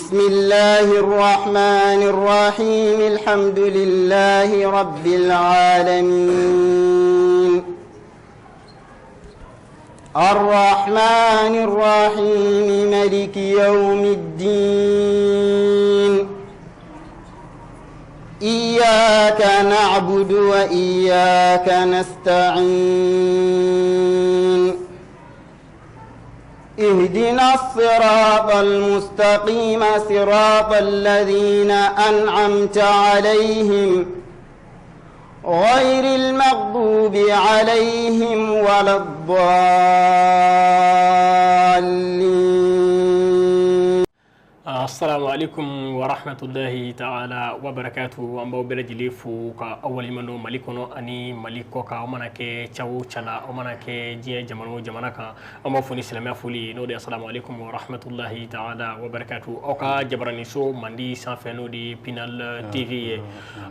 بسم الله الرحمن الرحيم الحمد لله رب العالمين الرحمن الرحيم ملك يوم الدين إياك نعبد وإياك نستعين اهدنا الصراط المستقيم صراط الذين أنعمت عليهم غير المغضوب عليهم ولا الضالين. Assalamu alaikum wa rahmatullahi ta'ala wa barakatuhu. An b'aw bɛɛ lajɛlen fo ka aw waleɲuman dɔn Mali kɔnɔ ani Mali kɔ kan. Aw mana kɛ ca o ca la, aw mana kɛ diɲɛ jamana o jamana kan, an b'aw fo ni silamɛya foli ye, n'o de ye assalamu alaikum wa rahmatullahi ta'ala wa barakatuhu. Aw ka jabaraniso mandi sanfɛ, n'o de ye Pinal TV ye,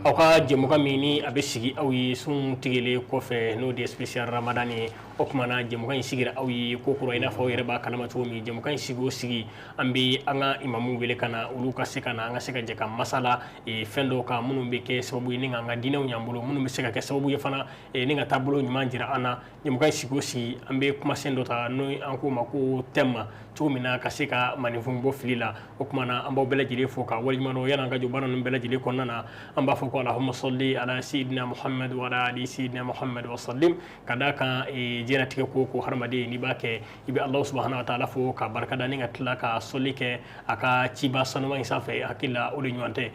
aw ka jɛmukan min ni a bɛ sigi aw ye sun tigɛlen kɔfɛ, n'o de ye spécial Ramadan ye. O tuma na, jɛmukan in sigira aw ye ko kura, i n'a fɔ aw yɛrɛ b'a kalama cogo min. Jɛmukan in sigi o sigi, an bɛ an ka imamu wele ka na, olu ka se ka na, an ka se ka jɛ ka masala fɛn dɔw kan minnu bɛ kɛ sababu ye ni k'an ka diinɛw ɲ'an bolo, minnu bɛ se ka kɛ sababu ye fana ni ka taabolo ɲuman jira an na. Jɛmukan in sigi o sigi, an bɛ kumasen dɔ ta, n'o an k'o ma ko thème, cogo min na ka se ka maninfin bɔ fili la. O tuma na, an b'aw bɛɛ lajɛlen fo ka waleɲuman dɔn. Yan'an ka jɔ baara ninnu bɛɛ lajɛlen kɔnɔna na, an b'a fɔ ko allahumma salli ala sayyidina Muhammad wa ala ali sayyidina Muhammad wa sallim. Ka d'a kan, diɲɛlatigɛ ko ko hadamaden n'i b'a kɛ, i bɛ Alahu subahana wa taala fo ka barika da ni ka tila ka sɔli kɛ a ka ciba sanuman in sanfɛ. Hakili la, o de ɲɔgɔn tɛ.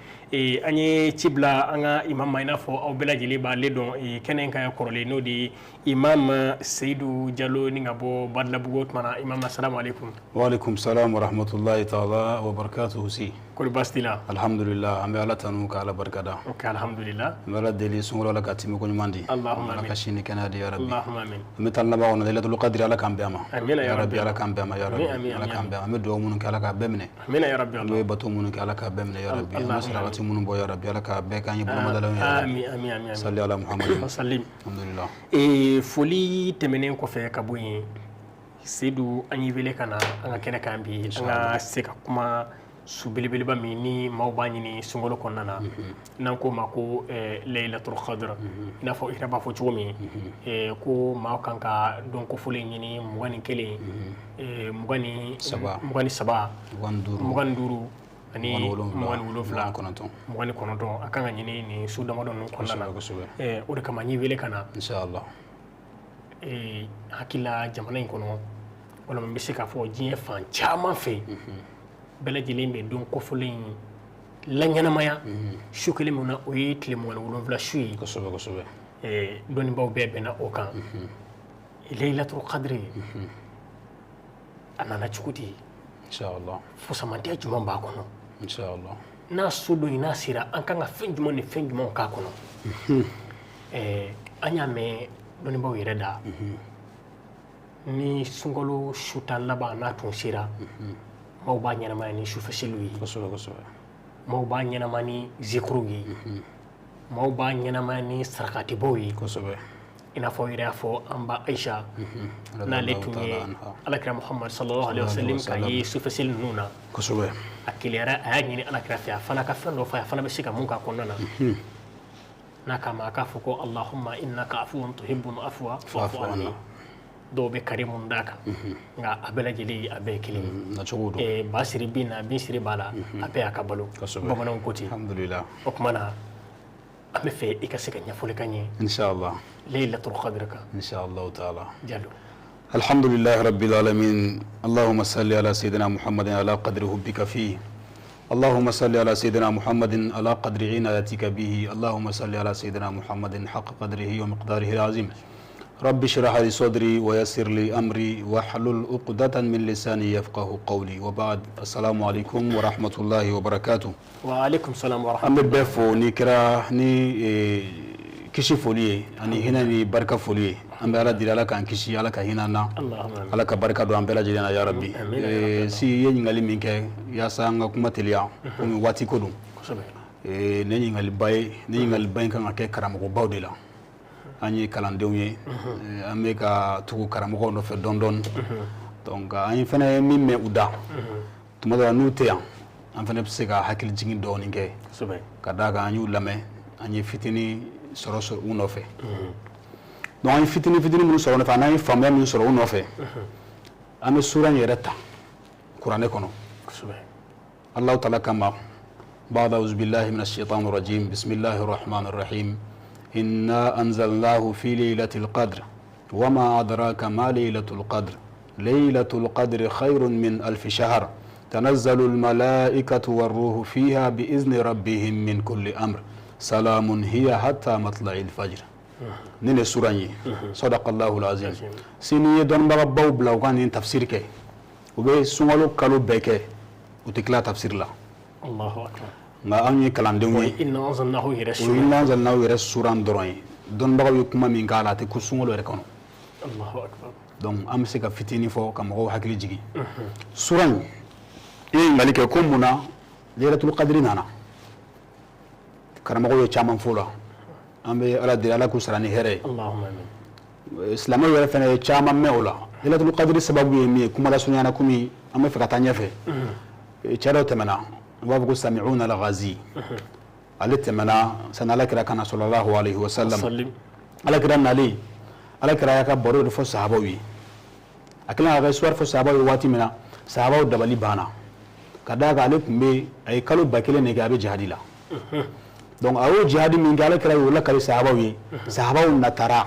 An ye ci bila an ka imam ma, i n'a fɔ aw bɛɛ lajɛlen b'ale dɔn kɛnɛ in kan kɔrɔlen, n'o de ye imam Seyidu Jalo ni ka bɔ Badalabugu. O tuma na, imam, assalamu alaikum. Wa alaikum salam wa rahmatullahi ta'ala wa barakatuhu. Si. Kɔri baasi t'i la? Alhamdulillah, an bɛ Ala tanu ka Ala barikada. Ok, alhamdulillah. An bɛ Ala deli sunkalo, Ala ka timi ko ɲuman di. Allahumma. Ala ka si ni kɛnɛya di ya Rabbi. Allahumma amin. An bɛ taa laban kɔnɔ, Laylatul Qadr, Ala k'an bɛn a ma. Amina ya Rabbi. Rabbi. Ala k'an bɛn a ma ya Rabbi. Amin, Ala k'an amin. bɛn a ma. An bɛ dugawu minnu kɛ, Ala k'a bɛɛ minɛ. Amina ya Rabbi. An bɛ bato minnu kɛ, Ala k'a bɛɛ minɛ ya Rabbi. An bɛ Allahumma. sarakati minnu bɔ ya Rabbi, Ala k'a bɛɛ k'an ye bolomadalaw ya Rabbi. Amin, amin, amin. Salli ala Muhammad. Wa sallim. Alhamdulillah. Foli tɛmɛnen kɔfɛ ka bɔ yen, Seyidu, an y'i wele ka na an ka kɛnɛ kan bi, an ka se ka kuma su belebeleba min ni maaw b'a ɲini sunkalo kɔnɔna na, n'an k'o ma ko Laylatul Qadr. I n'a fɔ i yɛrɛ b'a fɔ cogo min, ko maaw kan ka don kofɔlen ɲini 21, 23, 25, 25 ani 27, 29. 29, a kan ka ɲini nin su damadɔ ninnu kɔnɔna na. Kosɛbɛ. O de kama n y'i wele ka na. Inshallah. Hakili la, jamana in kɔnɔ, walima n bɛ se k'a fɔ diɲɛ fan caman fɛ, bɛɛ lajɛlen bɛ don kofɔlen in laɲɛnamaya su kelen min na, o ye tile 27 su ye. Kosɛbɛ kosɛbɛ. Dɔnnibaaw bɛɛ bɛnna o kan. Laylatul Qadr, a nana cogo di? Inshallah. Fusamantɛ jumɛn b'a kɔnɔ? Inshallah. N'a so don in n'a sera, an kan ka fɛn jumɛn ni fɛn jumɛnw k'a kɔnɔ? An y'a mɛn dɔnnibaaw yɛrɛ da, ni sunkalo su 10 laban n'a tun sera, maaw b'a ɲɛnamaya ni sufɛ seliw ye. Kosɛbɛ kosɛbɛ. Maaw b'a ɲɛnama ni zikuruw ye, maaw b'a ɲɛnamaya ni sarakatibɔw ye. I n'a fɔ yɛrɛ y'a fɔ, an ba Ayisa, n'ale tun ye alakira Muhammad sallallahu alaihi wasallam ka ye sufɛ seli ninnu na, a keleyara, a y'a ɲini alakira fɛ, a fana ka fɛn dɔ fɔ a fana bɛ se ka mun k'a kɔnɔna na. N'a k'a ma, a k'a fɔ ko allahumma innaka afuwun tuhibbul afwa fa'fu anni. Dɔw bɛ kari mun d'a kan, nka a bɛɛ lajɛlen, a bɛɛ ye kelen ye. Nacogo don. Ba siri bin na, bin siri b'a la, a bɛɛ y'a ka balo. Bamananw ko ten. Alhamdulillah. O tuma na, an bɛ fɛ i ka se ka ɲɛfɔli k'an ye Inshallah. Laylatul Qadr kan. Inshallah ta'ala. Jalo. الحمد لله رب العالمين، اللهم صل على سيدنا محمد على قدر حبك فيه، اللهم صل على سيدنا محمد على قدر عنايتك به، اللهم صل على سيدنا محمد حق قدره ومقداره العظيم. رب اشرح لي صدري ويسر لي أمري واحلل عقدة من لساني يفقه قولي. وبعد، السلام عليكم ورحمة الله وبركاته. وعليكم السلام ورحمة. An bɛ bɛɛ fo ni kira ni kisi foli ye ani hinɛ ni barika foli ye. An bɛ Ala deli, Ala k'an kisi, Ala ka hinɛ an na, Ala ka barika don an bɛɛ lajɛlen na ya Rabi. Si i ye ɲininkali min kɛ, yaasa an ka kuma teliya, komi waati ko don, ne ɲininkaliba ye, ne ɲininkaliba in kan ka kɛ karamɔgɔbaw de la. An ye kalandenw ye, an bɛ ka tugu karamɔgɔw nɔfɛ dɔɔni dɔɔni. Donc an ye fana ye min mɛn u da, tuma dɔ la n'u tɛ yan. An fana bɛ se ka hakili jigin dɔɔnin kɛ, ka d'a kan an y'u lamɛn, an ye fitinin sɔrɔ u nɔfɛ. Donc an ye fitinin fitinin minnu sɔrɔ u nɔfɛ, an'an ye faamuya min sɔrɔ u nɔfɛ, an bɛ sura in yɛrɛ ta kuranɛ kɔnɔ. Allahu taala kama بعد أعوذ بالله من الشيطان الرجيم بسم الله الرحمن الرحيم إنا أنزلناه في ليلة القدر وما أدراك ما ليلة القدر ليلة القدر خير من ألف شهر تنزل الملائكة والروح فيها بإذن ربهم من كل أمر سلام هي حتى مطلع الفجر. Nin sura in ye, صدق الله العظيم. Sini ye dɔnnibaga bila u ka nin tafsir kɛ, u bɛ sunkalo kalo bɛɛ kɛ, u tɛ tila tafsir la. Nka anw ye kalandenw ye. إنا أنزلناه yɛrɛ. O ye إنا أنزلناه yɛrɛ suran dɔrɔn ye. Dɔnnibagaw ye kuma min k'a la, a tɛ ko sunkalo yɛrɛ kɔnɔ. Donc an bɛ se ka fitinin fɔ ka mɔgɔw hakili jigin. Sura in, i ye ɲininkali kɛ ko mun na Laylatul Qadri nana. Karamɔgɔw ye caman fɔ o la. An bɛ Ala deli, Ala k'u sara ni hɛrɛ ye. Silamɛw yɛrɛ fana ye caman mɛn o la. Laylatul Qadri sababu ye min ye, kuma lasurunya na, komi an bɛ fɛ ka taa ɲɛfɛ, cɛ dɔ tɛmɛna, u b'a fɔ ko Sami'un al-Ghazi. Ale tɛmɛna sani Ala kira ka na, صلى الله عليه وسلم. Ala kira nalen, Ala kira y'a ka baro de fɔ sahabaw ye. A kɛlen k'a ka histoire fɔ sahabaw ye waati min na, sahabaw dabali banna, ka d'a kan ale tun bɛ, a ye kalo 1000 de kɛ a bɛ jihadi la. Donc a y'o jihadi min kɛ, Ala kira y'o lakali sahabaw ye. Sahabaw natara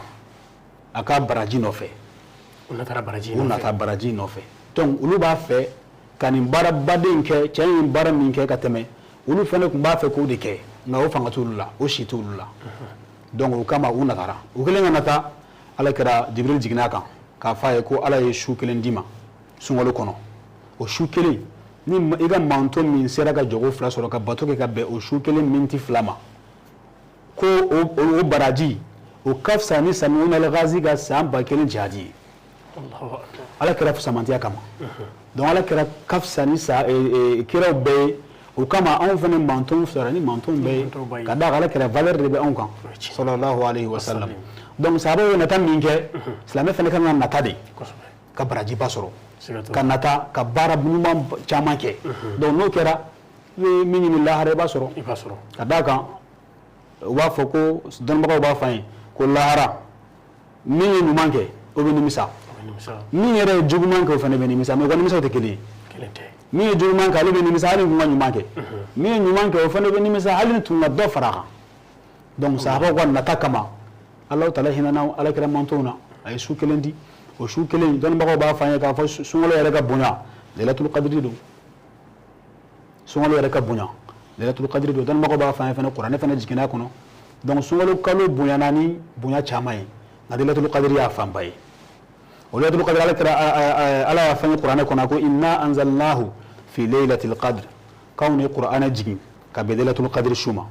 a ka baraji nɔfɛ. U natara baraji. U nata baraji nɔfɛ. Donc olu b'a fɛ ka nin baarabaden kɛ. Cɛ in ye baara min kɛ ka tɛmɛ, olu fana tun b'a fɛ k'o de kɛ, nka o fanga t'olu la, o si t'olu la. Donc o kama u natara. U kɛlen ka nata, Ala kira Jibril jiginna a kan k'a f'a ye ko Ala ye su kelen d'i ma sunkalo kɔnɔ. O su kelen ni, i ka manto min sera ka jɔgo fila sɔrɔ ka bato kɛ ka bɛn o su kelen miniti 2 ma, ko o baraji o ka fisa ni Sami'un al-Ghazi ka san 1000 jihadi ye. Ala kira fisamantiya kama. Donc Ala kira ka fisa ni sa kiraw bɛɛ ye. O kama anw fana mantonw fisara ni mantonw bɛɛ ye, ka d'a kan Ala kira valeur de bɛ anw kan, صلى الله عليه وسلم. Donc sahabaw ye nata min kɛ, silamɛ fana kan ka nata de ka barajiba sɔrɔ, ka nata ka baara ɲuman caman kɛ. Donc n'o kɛra, i bɛ min ɲini lahara, i b'a sɔrɔ. Ka d'a kan u b'a fɔ ko, dɔnnibagaw b'a fɔ an ye ko lahara, min ye ɲuman kɛ, o bɛ nimisa. Min yɛrɛ ye juguman kɛ, o fana bɛ nimisa, mais u ka nimisaw tɛ kelen ye. Min ye juguman kɛ, ale bɛ nimisa hali ni tun ka ɲuman kɛ. Min ye ɲuman kɛ, o fana bɛ nimisa hali ni tun ka dɔ fara a kan. Donc sahabaw ka nata kama, Alahu taala hinɛna Ala kira mantonw na, a ye su kelen di. O su kelen, dɔnnibagaw b'a fɔ an ye k'a fɔ sunkalo yɛrɛ ka bonya, Laylatul Qadri don. Sunkalo yɛrɛ ka bonya, Laylatul Qadri don. Dɔnnibagaw b'a fɔ an ye fana, kuranɛ fana jiginna a kɔnɔ. Donc sunkalo kalo bonyana ni bonya caman ye, nka Laylatul Qadri y'a fanba ye. O Laylatul Qadri, Ala kira Ala y'a fɔ an ye kuranɛ kɔnɔ ko إنا أنزلناه في ليلة القدر, k'anw ye kuranɛ jigin ka bɛn Laylatul Qadri su ma.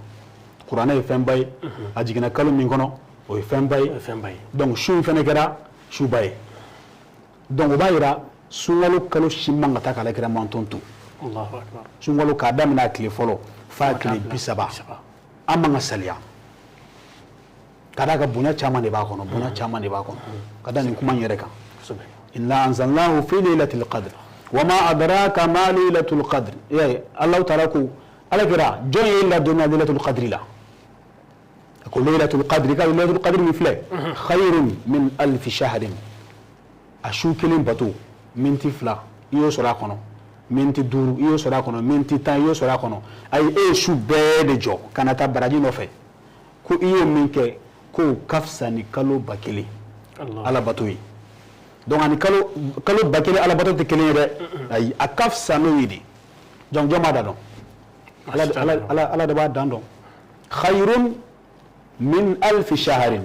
Kuranɛ ye fɛnba ye. A jiginna kalo min kɔnɔ, o ye fɛnba ye. Donc su in fana kɛra suba ye. Donc o b'a yira sunkalo kalo si man ka taa k'Ala kira manton to. Sunkalo k'a daminɛ a tile fɔlɔ f'a tile 30, an man ka saliya, ka d'a kan bonya caman de b'a kɔnɔ, bonya caman de b'a kɔnɔ, ka da nin kuma in yɛrɛ kan. إنا أنزلناه في ليلة القدر وما أدراك ما ليلة القدر. I y'a ye, Alahu taala ko Ala kira, jɔn ye ladɔnniya Laylatul Qadri la? A ko Laylatul Qadri ka Laylatul Qadri min filɛ, خير من ألف شهر. A su kelen bato, miniti 2 i y'o sɔrɔ a kɔnɔ, miniti 5 i y'o sɔrɔ a kɔnɔ, miniti 10 i y'o sɔrɔ a kɔnɔ. Ayi, e ye su bɛɛ de jɔ ka na taa baraji nɔfɛ, ko i y'o min kɛ, k'o ka fisa ni kalo 1000 Ala bato ye. Donc ani kalo 1000 Ala bato tɛ kelen ye dɛ. Ayi, a ka fisa n'o ye de. Donc jɔn b'a da dɔn? Ala de b'a dan dɔn. خير من ألف شهر,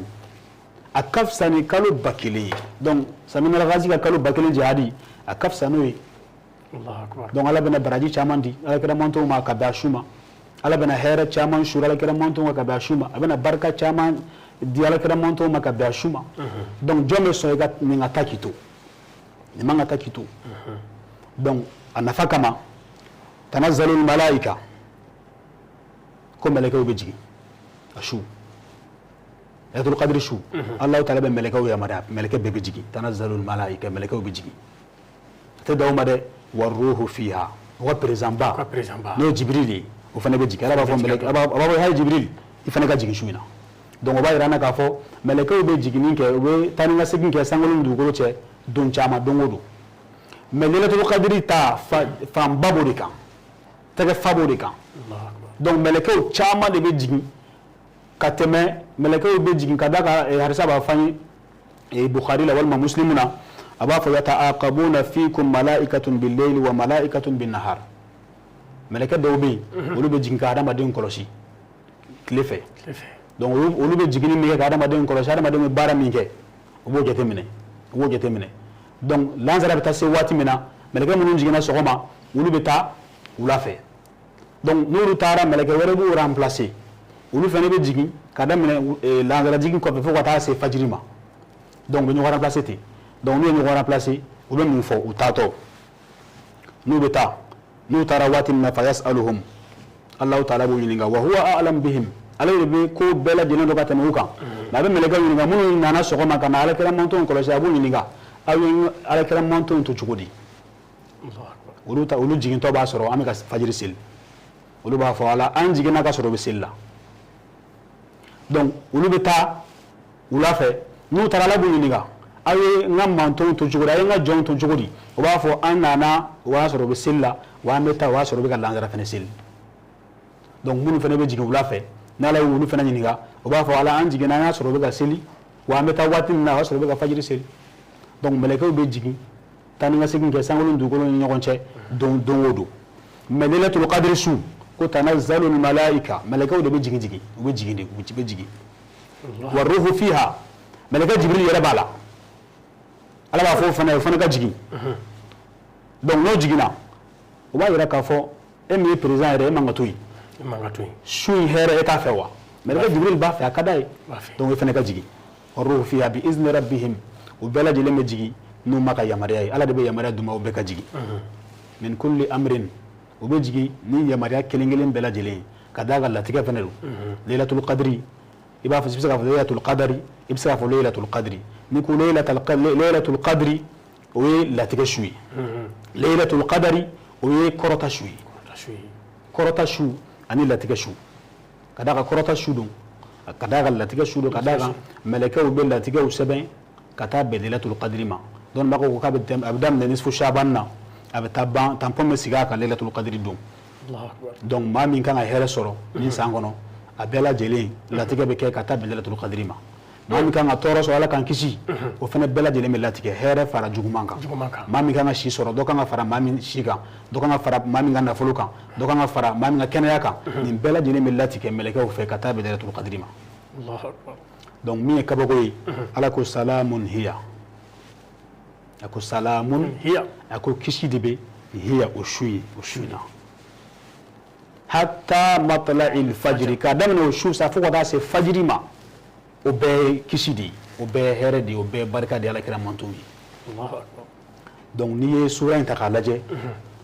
a ka fisa ni kalo 1000 ye. Donc Sami'un al-Ghazi ka kalo 1000 jihadi, a ka fisa n'o ye. Donc Ala bɛna baraji caman di Ala kira mantonw ma ka bɛn a su ma. Ala bɛna hɛrɛ caman suru Ala kira mantonw ma ka bɛn a su ma. A bɛna barika caman di Ala kira mantonw ma ka bɛn a su ma. Donc jɔn bɛ sɔn i ka nin ka taa k'i to? Nin man ka taa k'i to. Donc a nafa kama, تنزل الملائكة, ko mɛlɛkɛw bɛ jigin a su, Laylatul Qadri su. Alahu taala bɛ mɛlɛkɛw yamaruya, mɛlɛkɛ bɛɛ bɛ jigin. تنزل الملائكة, mɛlɛkɛw bɛ jigin. A tɛ dan o ma dɛ, والروح فيها. u ka président ba n'o ye Jibirili ye, o fana bɛ jigin. Ala b'a fɔ mɛlɛkɛ, a b'a fɔ hayi Jibirili, i fana ka jigin su in na. Donc o b'a yira an na k'a fɔ mɛlɛkɛw bɛ jiginni kɛ, u bɛ taa ni ka segin kɛ sankolo ni dugukolo cɛ don caman, don o don. Mais Laylatul Qadri ta fanba b'o de kan, tɛgɛ fa b'o de kan. Donc mɛlɛkɛw caman de bɛ jigin ka tɛmɛ, mɛlɛkɛw bɛ jigin ka da kan hadisa b'a fɔ an ye Bukhari la walima Muslimu na, a b'a fɔ yata'aqabuna fikum malaikatun bil-layli wa malaikatun bin-nahar. Mɛlɛkɛ dɔw bɛ yen, olu bɛ jigin ka hadamaden kɔlɔsi tile fɛ. Donc olu bɛ jiginni min kɛ ka hadamaden kɔlɔsi, hadamaden bɛ baara min kɛ, u b'o jateminɛ, u b'o jateminɛ. Donc lansara bɛ taa se waati min na, mɛlɛkɛ minnu jiginna sɔgɔma, olu bɛ taa wula fɛ. Donc n'olu taara, mɛlɛkɛ wɛrɛ b'u remplacer, olu fana bɛ jigin ka daminɛ lansara jigin kɔfɛ fo ka taa se fajiri ma. Donc u bɛ ɲɔgɔn remplacer ten. Donc n'u ye ɲɔgɔn remplacer, u bɛ mun fɔ u taatɔ? N'u bɛ taa, n'u taara waati min na, fa yasaluhum, Allahu taala b'u ɲininka, wa huwa a'lam bihim, ale de bɛ ko bɛɛ lajɛlen dɔn ka tɛmɛ u kan. Mais a bɛ mɛlɛkɛw ɲininka minnu nana sɔgɔma ka na alakira mantɔnw kɔlɔsi, a b'u ɲininka, aw ye alakira mantɔnw to cogo di? Olu ta, olu jigintɔ b'a sɔrɔ an bɛ ka fajiri seli. Olu b'a fɔ ala, an jiginna ka sɔrɔ u bɛ seli la. Donc olu bɛ taa wula fɛ, n'u taara, ala b'u ɲininka, aw ye n ka mantɔnw to cogo di? Aw ye n ka jɔnw to cogo di? O b'a fɔ an nana, o y'a sɔrɔ u bɛ seli la, wa an bɛ taa, o y'a sɔrɔ u bɛ ka lansara fana seli. Donc minnu fana bɛ jigin wula fɛ, n'ala y'olu fana ɲininka, o b'a fɔ ala, an jiginna, an y'a sɔrɔ u bɛ ka seli, wa an bɛ taa waati min na, o y'a sɔrɔ u bɛ ka fajiri seli. Donc mɛlɛkɛw bɛ jigin taa ni ka segin kɛ sankolo ni dugukolo ni ɲɔgɔn cɛ don don o don. Mais Laylatul Qadri su ko tanazzalu malaika, mɛlɛkɛw de bɛ jigin jigin, u bɛ jigin de, u bɛ jigin. Wa ruhu fiha, mɛlɛkɛ Jibirili yɛrɛ b'a la, ala b'a fɔ o fana ye, o fana ka jigin. Donc n'o jiginna, o b'a yira k'a fɔ e min ye président yɛrɛ, e man ka to yen. Su in hɛrɛ e t'a fɛ wa? Mɛlɛkɛ Jibirili b'a fɛ, a ka d'a ye. Donc e fana ka jigin. Wa ruhu fiha bi izni rabbihim, u bɛɛ lajɛlen bɛ jigin n'u ma ka yamaruya ye, ala de bɛ yamaruya d'u ma, u bɛɛ ka jigin. Min kulli amrin, u bɛ jigin ni yamaruya kelen kelen bɛɛ lajɛlen ye, ka d'a kan latigɛ fana don. Laylatul Qadri, i b'a fɔ, i bɛ se k'a fɔ Laylatul Qadri, i bɛ se k'a fɔ Laylatul Qadri. N'i ko Laylatul Qadri, o ye latigɛ su ye. Laylatul Qadri, o ye kɔrɔta su ye. Kɔrɔta su ani latigɛ su, ka d'a kan kɔrɔta su don, ka d'a kan latigɛ su don, ka d'a kan mɛlɛkɛw bɛ latigɛw sɛbɛn ka taa bɛn Laylatul Qadri ma. Dɔnnibagaw ko k'a bɛ daminɛ nisfu Shaban na, a bɛ taa ban, tampon bɛ sigi a kan Laylatul Qadri don. Donc maa min kan ka hɛrɛ sɔrɔ nin san kɔnɔ, a bɛɛ lajɛlen latigɛ bɛ kɛ ka taa bɛn Laylatul Qadri ma. Maa min kan ka tɔɔrɔ sɔrɔ, Ala k'an kisi, o fana bɛɛ lajɛlen bɛ latigɛ, hɛrɛ fara juguman kan. Maa min kan ka si sɔrɔ, dɔ kan ka fara maa min si kan, dɔ kan ka fara maa min ka nafolo kan, dɔ kan ka fara maa min ka kɛnɛya kan, nin bɛɛ lajɛlen bɛ latigɛ mɛlɛkɛw fɛ ka taa bɛn Laylatul Qadri ma. Donc min ye kabako ye, Ala ko salamun hiya, a ko salamun hiya, a ko kisi de bɛ hiya o su ye, o su in na, hatta matla'il fajri, k'a daminɛ o su sa fo ka taa se fajiri ma, o bɛɛ ye kisi de ye, o bɛɛ ye hɛrɛ de ye, o bɛɛ ye barika de ye Ala kira mantonw ye. Donc n'i ye sura in ta k'a lajɛ,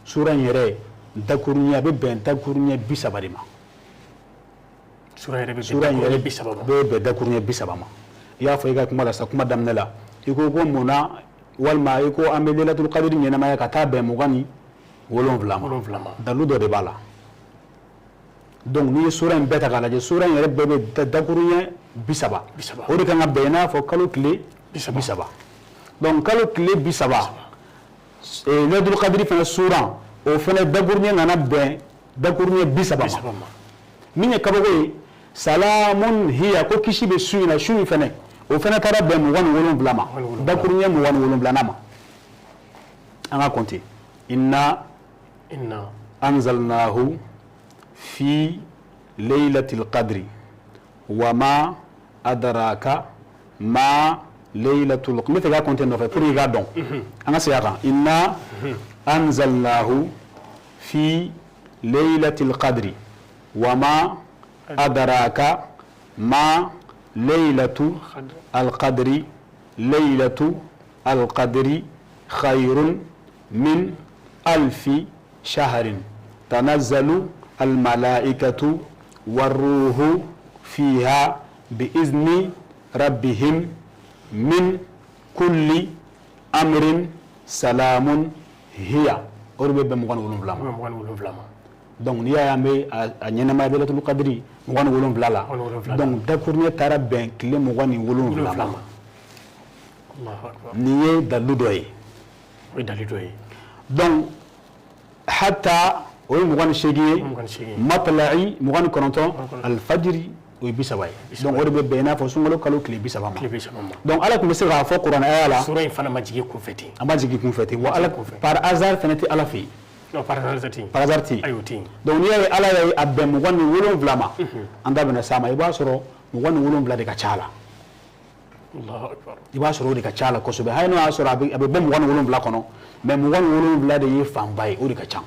sura in yɛrɛ dakuruɲɛ a bɛ bɛn dakuruɲɛ 30 de ma. Sura yɛrɛ bɛ bɛn dakuruɲɛ 30 ma. I y'a fɔ i ka kuma la sa, kuma daminɛ la, i ko ko mun na, walima i ko an bɛ Laylatul Qadri ɲɛnamaya ka taa bɛn 27 ma. Dalu dɔ de b'a la. Donc n'i ye sura in bɛɛ ta k'a lajɛ, sura in yɛrɛ bɛɛ bɛ dakuruɲɛ 30. O de kan ka bɛn i n'a fɔ kalo tile 30. Donc kalo tile 30, Laylatul Qadri fana sura, o fana dakuruɲɛ nana bɛn dakuruɲɛ 30 ma. Min ye kabako ye, salamun hiya, ko kisi bɛ su in na, su in fana, o fana taara bɛn 27 ma, dakuruɲɛ 27 ma. An ka compter. Inna anzalnahu fi laylatil qadri wa ma adraka ma laylatul, n bɛ fɛ k'a compter nɔfɛ pour i k'a dɔn. An ka segin a kan. Inna anzalnahu fi laylatil qadri wa ma adraka ma laylatu alqadri laylatu alqadri khayrun min alfi shahrin tanazzalu almalaikatu warruhu fiha biizni rabbihim min kulli amrin salamun hiya. O O de bɛ bɛn 27 ma. O bɛ 27 ma. Donc n'i y'a ye an bɛ a ɲɛnamaya Laylatul Qadri 27 la, donc dakuruɲɛ taara bɛn tile 27 ma. Nin ye dalilu dɔ ye. O ye dalilu dɔ ye. Donc hata o ye 28 ye, matla'i 29, alfajiri o ye 30 ye. Donc o de bɛ bɛn i n'a fɔ sunkalo kalo tile 30 ma. Donc Ala tun bɛ se k'a fɔ kuranɛ aya la. Sura in fana ma jigin kunfɛ ten. A ma jigin kunfɛ ten. Wa Ala par hasard fana tɛ Ala fɛ yen. Non, par hasard tɛ yen. Par hasard tɛ yen. Ayi, o tɛ yen. Donc n'i y'a ye Ala y'a a bɛn 27 ma, an da bɛna s'a ma, i b'a sɔrɔ 27 de ka ca a la. I b'a sɔrɔ o de ka ca a la kosɛbɛ. Hali n'o y'a sɔrɔ a bɛ bɔ 27 kɔnɔ, mais 27 de ye fanba ye, o de ka ca.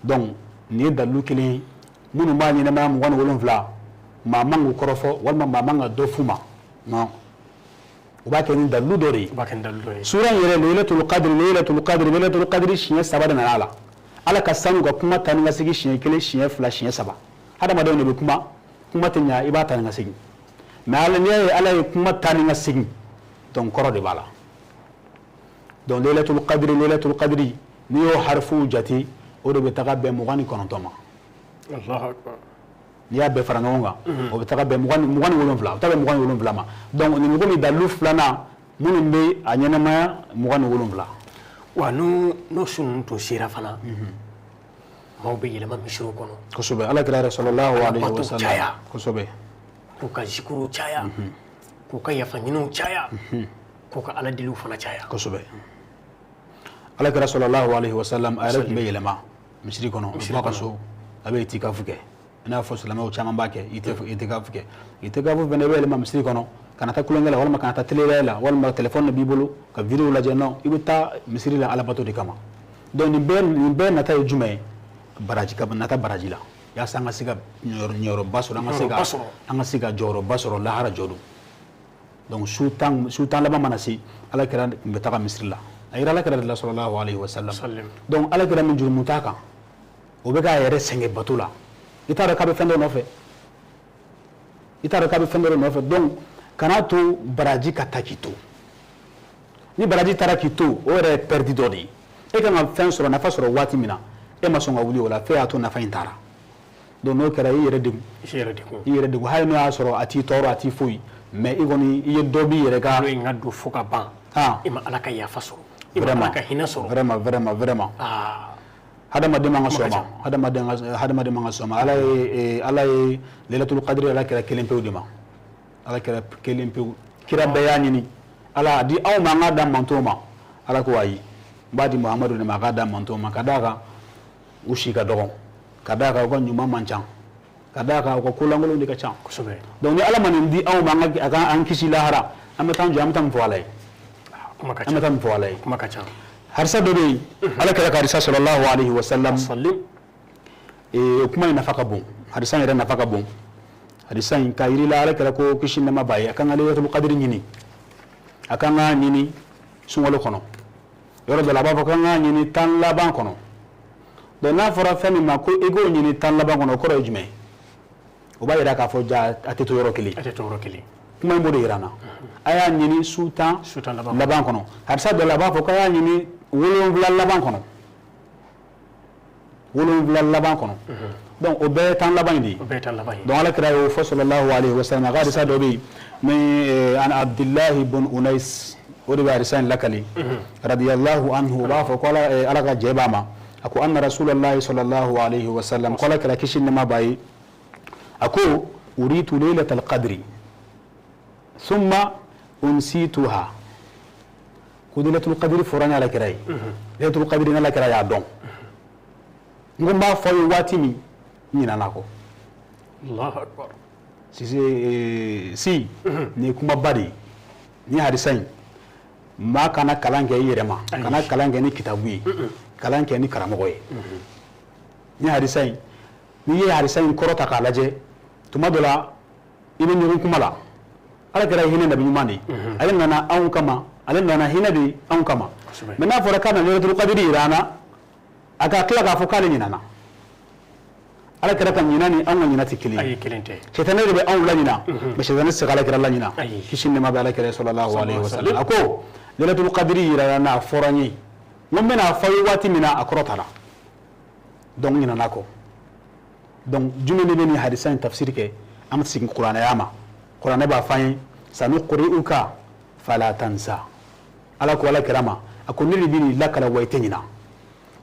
Donc nin ye dalilu kelen ye minnu b'a ɲɛnamaya 27, maa man k'u kɔrɔfɔ walima maa man ka dɔ f'u ma. Non, u b'a kɛ ni dalilu dɔ de ye. U b'a kɛ ni dalilu dɔ ye. Sura in yɛrɛ Laylatul Qadri, Laylatul Qadri, Laylatul Qadri siɲɛ 3 de nana a la. Ala ka sanu ka kuma taa ni ka segin siɲɛ 1, siɲɛ 2, siɲɛ 3. Hadamadenw de bɛ kuma, kuma tɛ ɲa, i b'a taa ni ka segin. Mais Ala, n'i y'a ye Ala ye kuma taa ni ka segin, donc kɔrɔ de b'a la. Donc Laylatul Qadri, Laylatul Qadri, n'i y'o harifuw jate, o de bɛ taga bɛn 29 ma. Allahu akbar. N'i y'a bɛɛ fara ɲɔgɔn kan, o bɛ taga bɛn 27, o bɛ taga bɛn 27 ma. Donc nin bɛ komi dalilu filanan minnu bɛ a ɲɛnamaya 27. Wa n'o su ninnu tun sera fana, maaw bɛ yɛlɛma misiriw kɔnɔ. Kosɛbɛ. Ala kira yɛrɛ sallallahu alayhi wa sallam. Caya. Kosɛbɛ. K'u ka zikuru caya, k'u ka yafa ɲiniw caya, k'u ka ala deliw fana caya. Kosɛbɛ. Ala kira sallallahu alayhi wa sallam a yɛrɛ tun bɛ yɛlɛma misiri kɔnɔ, a bɔ a ka so, a bɛ itikafu kɛ. I n'a fɔ silamɛw caman b'a kɛ, itikafu kɛ. Itikafu fana, i bɛ yɛlɛma misiri kɔnɔ, kana taa tulonkɛ la, walima kana taa télé la, walima téléphone b'i bolo ka vidéo lajɛ. Non, i bɛ taa misiri la alabato de kama. Donc nin bɛɛ nata ye jumɛn ye? Baraji, ka nata baraji la, yaasa an ka se ka ɲɛyɔrɔba sɔrɔ, an ka se ka jɔyɔrɔba sɔrɔ lahara jɔ don. Donc su tan laban mana se, Ala kira tun bɛ taga misiri la. A yira Ala kira de la sallallahu alayhi wa sallam. Donc Ala kira min jurumu t'a kan, o bɛ k'a yɛrɛ sɛgɛn bato la. I t'a dɔn k'a bɛ fɛn dɔ nɔfɛ, i t'a dɔn k'a bɛ fɛn dɔ nɔfɛ. Donc kana to baraji ka taa k'i to. Ni baraji taara k'i to, o yɛrɛ ye pɛridi dɔ de ye. E kan ka fɛn sɔrɔ, nafa sɔrɔ waati min na, e ma sɔn ka wuli o la, f'e y'a to nafa in taara. Donc n'o kɛra, i yɛrɛ degun. I yɛrɛ degun. Hali n'o y'a sɔrɔ a t'i tɔɔrɔ, a t'i foyi, mais i kɔni i ye dɔ b'i yɛrɛ ka. N'o ye n ka don fo ka ban. I ma Ala ka yafa sɔrɔ. I ma Ala ka hinɛ sɔrɔ. Vraiment, vraiment, vraiment. Hadamaden man ka sɔn ma. Hadamaden man ka sɔn ma. Ala ye Laylatul Qadri Ala kira kelen pewu de ma. Ala kira kelen pewu. Kira bɛɛ y'a ɲini. Ala a di aw ma, an k'a da mantɔn ma. Ala ko ayi. N b'a di Muhamadu de ma, a k'a da mantɔn ma. Ka d'a kan u si ka dɔgɔn. Ka d'a kan u ka ɲuman man ca. Ka d'a kan u ka kolankolonw de ka ca. Kosɛbɛ. Donc ni Ala ma nin di anw ma, a ka an kisi lahara, an bɛ taa jɔ, an bɛ taa mun fɔ Ala ye? Kuma ka ca. An bɛ taa mun fɔ Ala ye? Kuma ka ca. Hadisa dɔ bɛ yen, Ala kira ka hadisa sallallahu alayhi wa sallam. O kuma in nafa ka bon. Hadisa in yɛrɛ nafa ka bon. Hadisa in k'a yir'i la, Ala kira ko kisi nɛɛma b'a ye, a kan ka Laylatul Qadri ɲini. A kan k'a ɲini sunkalo kɔnɔ. Yɔrɔ dɔ la a b'a fɔ k'an k'a ɲini tan laban kɔnɔ. Donc n'a fɔra fɛn min ma ko i k'o ɲini tan laban kɔnɔ, o kɔrɔ ye jumɛn ye? O b'a yira k'a fɔ ja a tɛ to yɔrɔ kelen. A tɛ to yɔrɔ kelen. Kuma in b'o de yira n na. A y'a ɲini su tan laban kɔnɔ. Hadisa dɔ la a b'a fɔ k'a y'a ɲini 7 laban kɔnɔ. 7 laban kɔnɔ. Donc o bɛɛ ye tan laban in de ye. O bɛɛ ye tan laban ye. Donc Ala kira y'o fɔ sallallahu alayhi wa sallam. A ka hadisa dɔ bɛ yen ni an Abdillahi bun Unais, o de bɛ hadisa in lakali. Radiyallahu anhu, o b'a fɔ ko Ala ka jɛ b'a ma. A ko anna rasulallahi sallallahu alayhi wa sallam, ko Ala kira kisi nɛɛma b'a ye. A ko uritu laylatal qadri thumma unsituha. Ko laylatul qadri fɔra ni Ala kira ye. Laylatul qadri ni Ala kira y'a dɔn. N ko n b'a fɔ aw ye waati min, n ɲinɛna a kɔ. Allahu akbar. Sise, si nin ye kumaba de ye. Nin hadisa in, maa kana kalan kɛ i yɛrɛ ma, kana kalan kɛ ni kitabu ye, kalan kɛ ni karamɔgɔ ye. Nin hadisa in, n'i ye hadisa in kɔrɔ ta k'a lajɛ, tuma dɔ la i bɛ ɲɔgɔn kuma la. Ala kɛra hinɛ nabi ɲuman de ye. Ale nana anw kama, ale nana hinɛ de anw kama. Mais n'a fɔra k'a na Laylatul Qadri yira an na, a ka tila k'a fɔ k'ale ɲinana. Ala kɛra ka ɲina ni anw ka ɲina tɛ kelen ye. Ayi, kelen tɛ. Sitanɛ de bɛ anw laɲina, mais sitanɛ tɛ se ka Ala kira laɲina. Kisi ni nɛɛma bɛ Ala kira sallallahu alayhi wa sallam. A ko Laylatul Qadri yira n na, a fɔra n ye. N ko n bɛna fɔ aw ye waati min na a kɔrɔtara, donc n ɲinɛna kɔ. Donc jumɛn de bɛ nin hadisa in tafsiri kɛ? An bɛ segin kuranɛya ma. Kuranɛ b'a fɔ an ye sanuqri'uka fala tansa. Ala ko ala kira ma, a ko ne de bɛ nin lakala wa i tɛ ɲina.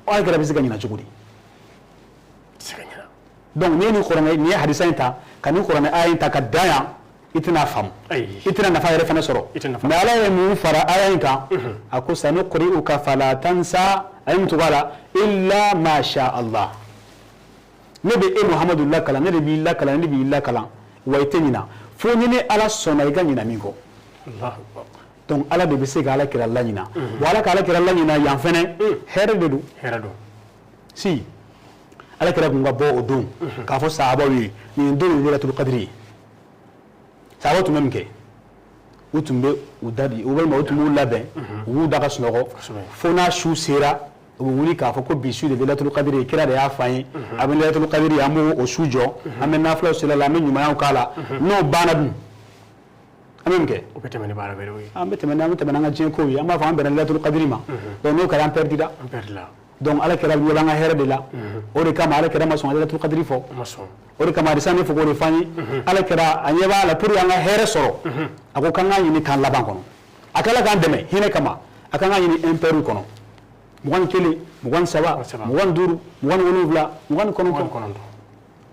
Ala kira bɛ se ka ɲina cogo di? Donc n'i ye nin kuranɛ, n'i ye hadisa in ta ka nin kuranɛ aya in ta ka dan yan, i tɛna faamu, i tɛna nafa yɛrɛ fana sɔrɔ. Mais ala ye mun fara aya in kan? A ko sanuqri'uka fala tansa, a ye mun tugu a la? Illa ma sha Allah. Ne bɛ e Muhamadu lakalan, ne de b'i lakalan, ne b'i lakalan wa i tɛ ɲina fo ni ne Ala sɔnna i ka ɲina min kɔ. Donc ala de bɛ se ka ala kira laɲina. Bon, ala ka ala kira laɲina yan fɛnɛ, hɛrɛ de don. Hɛrɛ don. Si ala kira kun ka bɔ o don k'a fɔ sahabaw ye nin don ye Laylatul Qadri ye, sahabaw tun bɛ min kɛ? U tun bɛ u da di, walima u tun b'u labɛn, u b'u da ka sunɔgɔ fo n'a su sera, u bɛ wuli k'a fɔ ko bi su de bɛ Laylatul Qadri ye. Kira de y'a fɔ an ye, a bɛ Laylatul Qadri, an b'o o su jɔ, an bɛ nafilaw seli a la, an bɛ ɲumanyaw k'a la. N'o banna dun, an bɛ mun kɛ? O bɛ tɛmɛ ni baara wɛrɛw ye. An bɛ tɛmɛ n'an ka diɲɛ kow ye. An b'a fɔ an bɛnna Laylatul Qadri ma. Donc n'o kɛra, an perdira. An perdila. Donc ala kira ɲɛ b'an ka hɛrɛ de la. O de kama ala kira ma sɔn ka Laylatul Qadri fɔ. Ma sɔn. O de kama hadisa ne fɔ k'o de fɔ an ye. Ala kira a ɲɛ b'a la, pour an ka hɛrɛ sɔrɔ, a ko k'an k'a ɲini tan laban kɔnɔ. A k'ala k'an dɛmɛ hinɛ kama, a k'an k'a ɲini impair kɔnɔ, 21, 23, 25, 27, 29.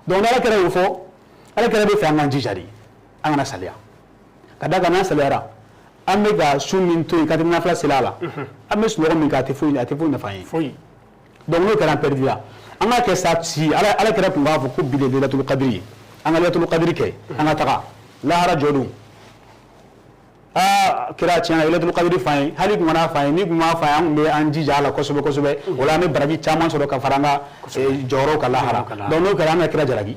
Donc n'ala kira y'o fɔ, ala kira bɛ fɛ an k'an jija de, an kana saliya. Ka da kan n'an saliyara, an bɛ ka su min to yen ka tɛmɛ nafila seli a la, an bɛ sunɔgɔ min kɛ, a tɛ foyi nafa an ye. Foyi. Donc n'o kɛra, an perdira. An k'a kɛ sa. Si ala kira tun b'a fɔ ko bi de Laylatul Qadri ye, an ka Laylatul Qadri kɛ, an ka taga lahara jɔ don. Aa kira, tiɲɛ na, Laylatul Qadri f'an ye. Hali kun kana f'an ye, ni kun m'a f'an ye, an kun bɛ an jija a la kosɛbɛ kosɛbɛ. O la an bɛ baraji caman sɔrɔ ka fara an ka jɔyɔrɔw kan lahara. Donc n'o kɛra, an ka kira jalaki.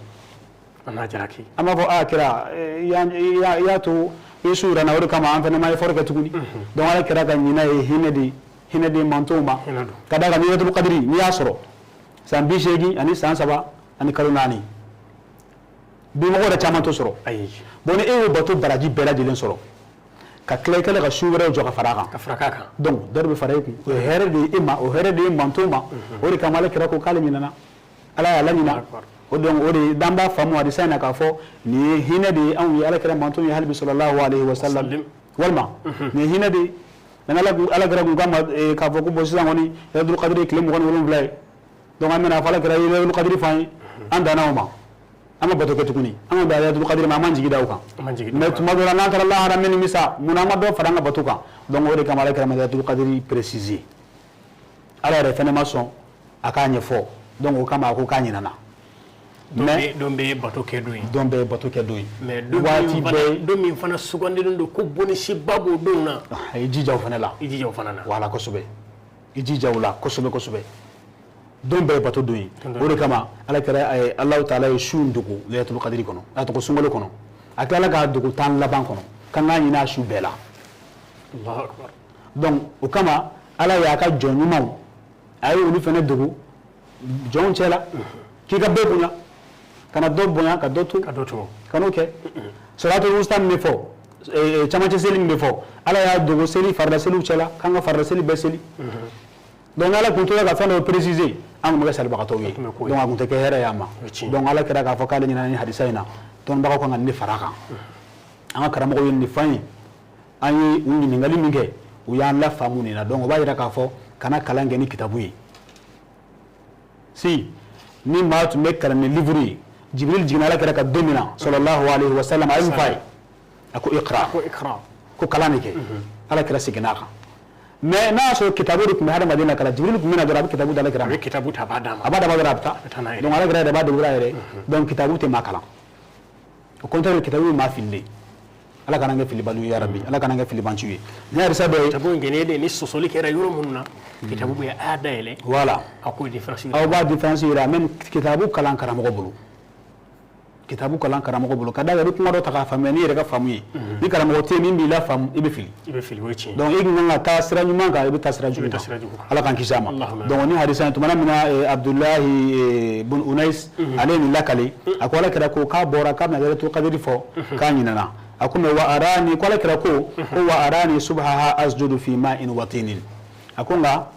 An n'a jalaki. An b'a fɔ aa kira, i y'a to i ye su yira n na, o de kama an fana ma effort kɛ tuguni. Donc ala kira ka ɲinɛ ye hinɛ de ye, hinɛ de ye mantɔnw ma. Ka d'a kan ni Laylatul Qadri n'i y'a sɔrɔ san 83 san 3 ani kalo 4, bi mɔgɔ yɛrɛ caman t'o sɔrɔ. Bon, ni e y'o bato baraji bɛɛ lajɛlen sɔrɔ ka tila, i kɛlen ka su wɛrɛw jɔ ka fara a kan. Ka fara k'a kan. Donc dɔ de bɛ fara e kun. O ye hɛrɛ de ye e ma, o hɛrɛ de ye mantɔnw ma. O de kama ala kira ko k'ale ɲinɛna, ala y'a laɲina o. Donc o de d'an b'a faamu hadisa in na k'a fɔ nin ye hinɛ de ye anw ye, ala kira mantɔnw ye hali bi, sallallahu alaihi wa sallam. Walima nin ye hinɛ de ye. Mais ala kira kun k'a ma k'a fɔ ko bon, sisan kɔni Laylatul Qadri ye tile 27 ye. Donc an bɛna fɔ ala kira ye Laylatul Qadri f'an ye, an danna o ma, an ma bato kɛ tuguni, an ma bɛn Laylatul Qadri ma, an m'an jigi da o kan. Mais tuma dɔ la n'an taara lahara, min nimisa, mun na an ma dɔ fara an ka bato kan? Donc o de kama ala kira ma Laylatul Qadri préciser. Ala yɛrɛ fɛnɛ ma sɔn a k'a ɲɛfɔ. Donc o kama a ko k'a ɲinɛna. Mais don bɛɛ ye bato kɛ don ye. Don bɛɛ ye bato kɛ don ye. Mais waati bɛɛ, don min fana sugandilen don ko bonisiba b'o don na. I jija o fana la. I jija o fana na. Voilà, kosɛbɛ, i jija o la kosɛbɛ kosɛbɛ. Don bɛɛ ye bato don ye. O de kama ala kɛra Alahu taala ye su in dogo Laylatul Qadri kɔnɔ, a tɔgɔ sunkalo kɔnɔ. A tilala k'a dogo 10 laban kɔnɔ, k'an k'a ɲini a su bɛɛ la. Donc o kama ala y'a ka jɔn ɲumanw, a ye olu fana dogo jɔnw cɛ la, k'i ka bɛɛ bonya, kana dɔ bonya ka dɔ to. Ka dɔ to. Ka n'o kɛ. Salatul wusta min bɛ fɔ, camancɛ seli min bɛ fɔ, ala y'a dogo seli farida seliw cɛ la, k'an ka farida seli bɛɛ seli. Donc ala kun tora ka fɛn dɔ préciser, an kun bɛ kɛ salibagatɔw ye. Donc a kun tɛ kɛ hɛrɛ ye an ma. Donc ala kɛra k'a fɔ k'ale ɲinɛna ni hadisa in na, dɔnnibagaw kan ka nin de fara a kan. An ka karamɔgɔw ye nin de fɔ an ye. An ye u ɲininkali min kɛ, u y'an lafaamu nin na. Donc o b'a yira k'a fɔ kana kalan kɛ ni kitabu ye. Si ni maa tun bɛ kalan ni livre ye, Jibril jiginna ala kɛra ka don min na, sallallahu alaihi wa sallam, a ye mun f'a ye? A ko iqra. Ko iqra. Ko kalan de kɛ. Ala kɛra seginna a kan. Mais n'a y'a sɔrɔ kitabu de tun bɛ hadamaden na kalan, Jibril tun bɛ na dɔrɔn, a bɛ kitabu da ala kira A ma. bɛ kitabu ta, a b'a d'a ma. A b'a d'a ma dɔrɔn, a bɛ taa. Donc ala kira yɛrɛ b'a débrouiller a yɛrɛ. Donc kitabu tɛ maa kalan, au contraire, kitabu bɛ maa fili. Ala kana kɛ filibaliw ye, yarabi, ala kana kɛ filibanciw ye. Ni hadisa dɔ ye. Kitabu in gɛnɛ de ni sɔsɔli kɛra yɔrɔ minnu na, kitabu bɛ a y'a dayɛlɛ. Voilà. A k'o différence. Aw b'a différence yira. Même kitabu kalan karamɔgɔ bolo, kitabu kalan karamɔgɔ bolo, ka da kan i bɛ kuma dɔ ta k'a faamuya n'i yɛrɛ ka faamu ye. Ni karamɔgɔ tɛ yen min b'i la faamu, i bɛ fili. I bɛ fili, o ye tiɲɛ. Donc i kun kan ka taa sira ɲuman kan, i bɛ taa sira jugu taa kan. Sira jugu kan. Ala k'an kisi a ma. Allahumma. Donc ni hadisa in, tumana min na Abdulahi bun Unais ale ye nin lakale, a ko ala kira ko k'a bɔra k'a bɛna Laylatul Qadri fɔ, k'a ɲinɛna. A ko mais wa arani, ko ala kira ko wa arani subhaha asjudu fi ma'in wa tinin. A ko nka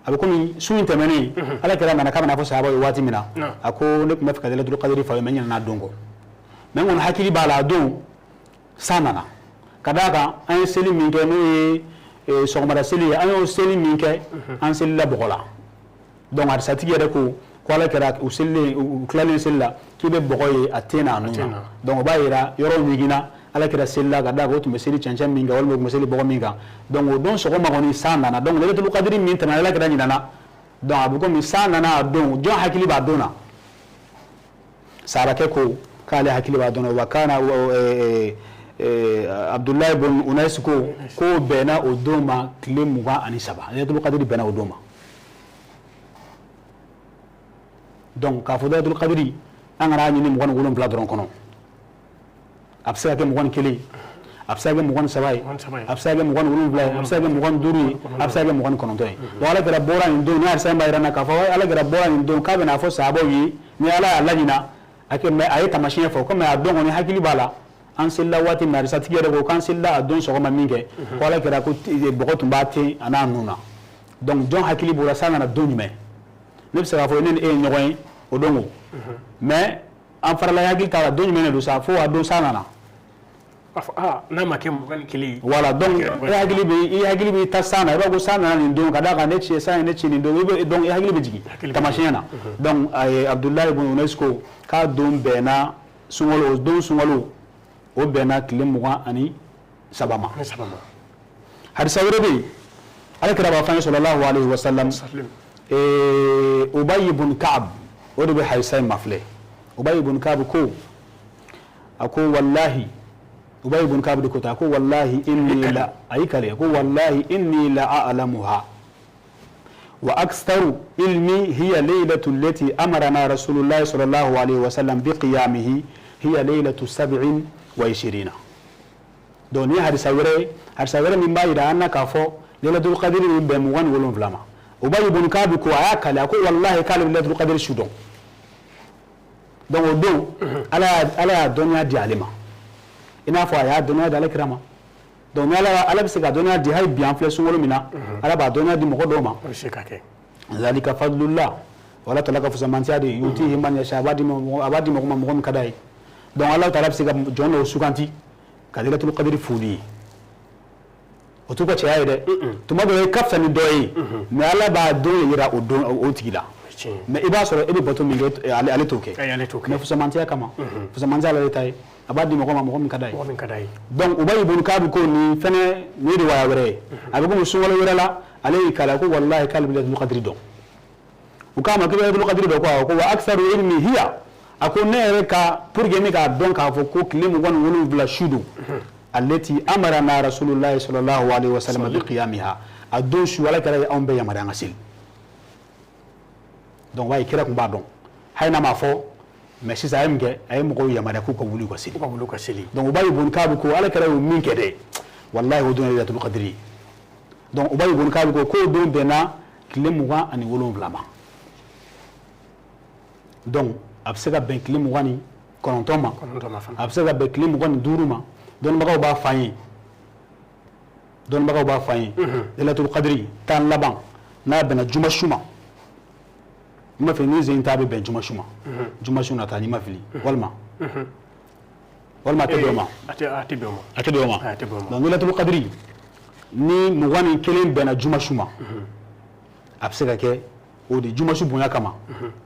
A bɛ komi su in tɛmɛnen, Ala kira nana k'a bɛna fɔ sahabaw ye waati min na, a ko ne tun bɛ fɛ ka Laylatul Qadri fɔ aw ye, mais n ɲinɛna a don kɔ. Mais n kɔni hakili b'a la, a don san nana. Ka d'a kan an ye seli min kɛ, n'o ye sɔgɔmada seli ye, an y'o seli min kɛ, an selila bɔgɔ la. Donc hadisatigi yɛrɛ ko ko Ala kɛra u selilen, u tilalen seli la, k'i bɛ bɔgɔ ye a ten n'a nun na. Donc o b'a yira yɔrɔ ɲiginna, Ala kɛra selila, ka d'a kan o tun bɛ seli cɛncɛn min kan walima o tun bɛ seli bɔgɔ min kan. Donc o don sɔgɔma kɔni san nana. Donc Laylatul Qadri min tɛmɛna, Ala kɛra ɲinana. Donc a bɛ komi san nana a don, jɔn hakili b'a don na? Sahabakɛ ko k'ale hakili b'a don na. Wa kana Abudulayi bun Unais ko k'o bɛnna o don ma tile 23, Laylatul Qadri bɛnna o don ma. Donc k'a fɔ Laylatul Qadri, an kana ɲini 27 dɔrɔn kɔnɔ. A bɛ se ka kɛ 21, a bɛ se ka kɛ 23 ye, a bɛ se ka kɛ 27 ye, a bɛ se ka kɛ 25 ye, a bɛ se ka kɛ 29 ye. Donc Ala kɛra bɔra nin don, ni hadisa in b'a jira n na k'a fɔ Ala kɛra bɔra nin don k'a bɛna fɔ sahabaw ye ni Ala y'a laɲina a kɛ, mais a ye taamasiyɛn fɔ komi a don kɔni hakili b'a la, an selila waati min, hadisatigi yɛrɛ ko k'an selila a don sɔgɔma min kɛ, ko Ala kɛra ko bɔgɔ tun b'a ten a n'a nun na. Donc jɔn hakili b'o la, san nana don jumɛn? Ne bɛ se k'a fɔ ne ni e ye ɲɔgɔn ye o don ko, mais an farala hakili t'a la don jumɛn de don sa, fo a don san nana. N'a ma kɛ 21 ye. Voilà, donc e hakili bɛ taa san na, i b'a fɔ ko san nana nin don, ka d'a kan ne ci san ye ne ci nin don, i bɛ donc i hakili bɛ jigin taamasiyɛn na. Donc a ye Abudulayi ibn Unais ko k'a don bɛnna sunkalo, o don sunkalo o bɛnna tile 23 ma. Hadisa wɛrɛ bɛ yen, Ala kira b'a fɔ an ye sallallahu alayhi wa sallam, Ubayi ibn Ka'ab o de bɛ hadisa in mafilɛ. Ubayi ibn Ka'ab ko, a ko wallahi, Ubayi ibn Ka'ab de ko tan, a ko wallahi inni la, a y'i kale ko wallahi inni la a'lamuha wa aktharu ilmi hiya laylatu allati amarana rasulullah sallallahu alayhi wa sallam bi qiyamihi hiya laylatu 27. Donc ni hadisa wɛrɛ, hadisa wɛrɛ min b'a jira an na k'a fɔ Laylatul Qadri bɛ bɛn 27 ma. Ubayi ibn Ka'ab ko, a y'a kale, a ko wallahi k'ale bɛ Laylatul Qadri su dɔn. Donc o don Ala y'a dɔnniya di ale ma, i n'a fɔ a y'a dɔnniya di ale kira ma. Donc ni Ala bɛ se ka dɔnniya di, hali bi an filɛ sunkalo min na, Ala b'a dɔnniya di mɔgɔ dɔw ma. Zalika fadlullah, wala taala ka fusamantiya de, yutihi man yasha, a b'a di mɔgɔ ma mɔgɔ min ka d'a ye. Donc Ala taala bɛ se ka jɔn dɔw suganti ka Laylatul Qadri f'olu ye. O t'u ka cɛya ye dɛ, tuma dɔ i ka fisa ni dɔ ye, mais Ala b'a don yira o don o tigi la. Mais i b'a sɔrɔ e bɛ bato min kɛ, ale t'o kɛ, mais fusamantiya kama, fusamantiya ale ta ye, a b'a di mɔgɔ ma mɔgɔ min ka d'a ye. Donc Ubayi ibn Ka'ab ko nin fɛnɛ nin ye riwaya wɛrɛ ye, a bɛ komi sunkalo wɛrɛ la, ale y'i kale ko wallahi k'ale bɛ Laylatul Qadri dɔn. U k'a ma k'i bɛ Laylatul Qadri dɔn? Ko awɔ. Ko wa aktharu ilmi hiya, a ko ne yɛrɛ ka pour que ne k'a dɔn k'a fɔ ko tile 27 su don, allati amarana rasulullahi sallallahu alaihi wasallam bi qiyamiha, a don su Ala kɛra ye anw bɛɛ yamaruya an ka seli. Donc wa kira tun b'a dɔn hali n'a m'a fɔ, mais sisan a ye mun kɛ? A ye mɔgɔw yamaruya k'u ka wuli u ka seli. K'u ka wuli u ka seli. Donc Ubayi ibn Ka'ab ko Ala kɛra y'o min kɛ dɛ, wallahi o don ye Laylatul Qadri ye. Donc Ubayi ibn Ka'ab ko k'o don bɛnna tile 27 ma. Donc a bɛ se ka bɛn tile 29 ma, a bɛ se ka bɛn tile 25 ma. Dɔnnibagaw b'a f'an ye, dɔnnibagaw b'a f'an ye, Laylatul Qadri tan laban n'a bɛnna juma su ma, n ma fili ni zen ta bɛ bɛn juma su ma, juma su nata n'i ma fili, walima a tɛ bɛn o ma. A tɛ bɛn o ma. A tɛ bɛn o ma. A tɛ bɛn o ma. Donc Laylatul Qadri ni 21 bɛnna juma su ma, a bɛ se ka kɛ o de juma su bonya kama,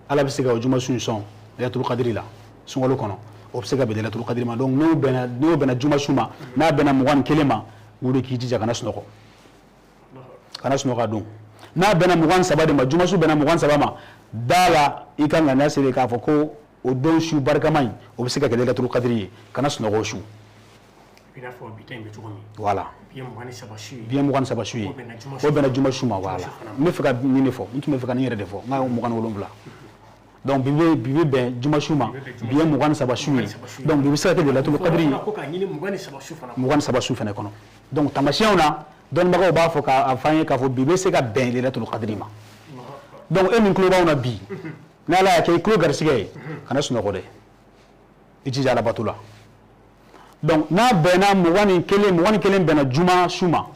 Ala bɛ se ka o juma su in sɔn Laylatul Qadri la sunkalo kɔnɔ, o bɛ se ka bɛn Laylatul Qadri ma. Donc n'o bɛnna juma su ma, n'a bɛnna 21 ma, o de k'i jija kana sunɔgɔ, kana sunɔgɔ a don. N'a bɛnna 23 de ma, juma su bɛnna 23 ma, da la i ka ŋaniya siri k'a fɔ ko o don su barikama in, o bɛ se ka kɛ Laylatul Qadri ye, kana sunɔgɔ o su. I n'a fɔ bi ta in bɛ cogo min. Voilà. Bi ye 23 su ye. Bi ye 23 su ye. O bɛnna juma su. O bɛnna juma su ma, voilà. N bɛ fɛ ka nin de fɔ, n tun bɛ fɛ ka nin yɛrɛ de fɔ, n ka 27. Donc bi bɛ bɛn juma su ma, bi ye 23 su ye. Donc bi bɛ se ka kɛ Laylatul Qadri ye. Ko k'a ɲini 23 su fana. 23 su fana kɔnɔ. Donc taamasiyɛnw na, dɔnnibagaw b'a fɔ k'a fɔ an ye k'a fɔ bi bɛ se ka bɛn Laylatul Qadri ma. Donc e min tulo b'anw na bi, ni Ala y'a kɛ i tulo garisɛgɛ ye, kana sunɔgɔ dɛ, i jija Ala bato la. Donc n'a bɛnna 21, 21 bɛnna juma su ma.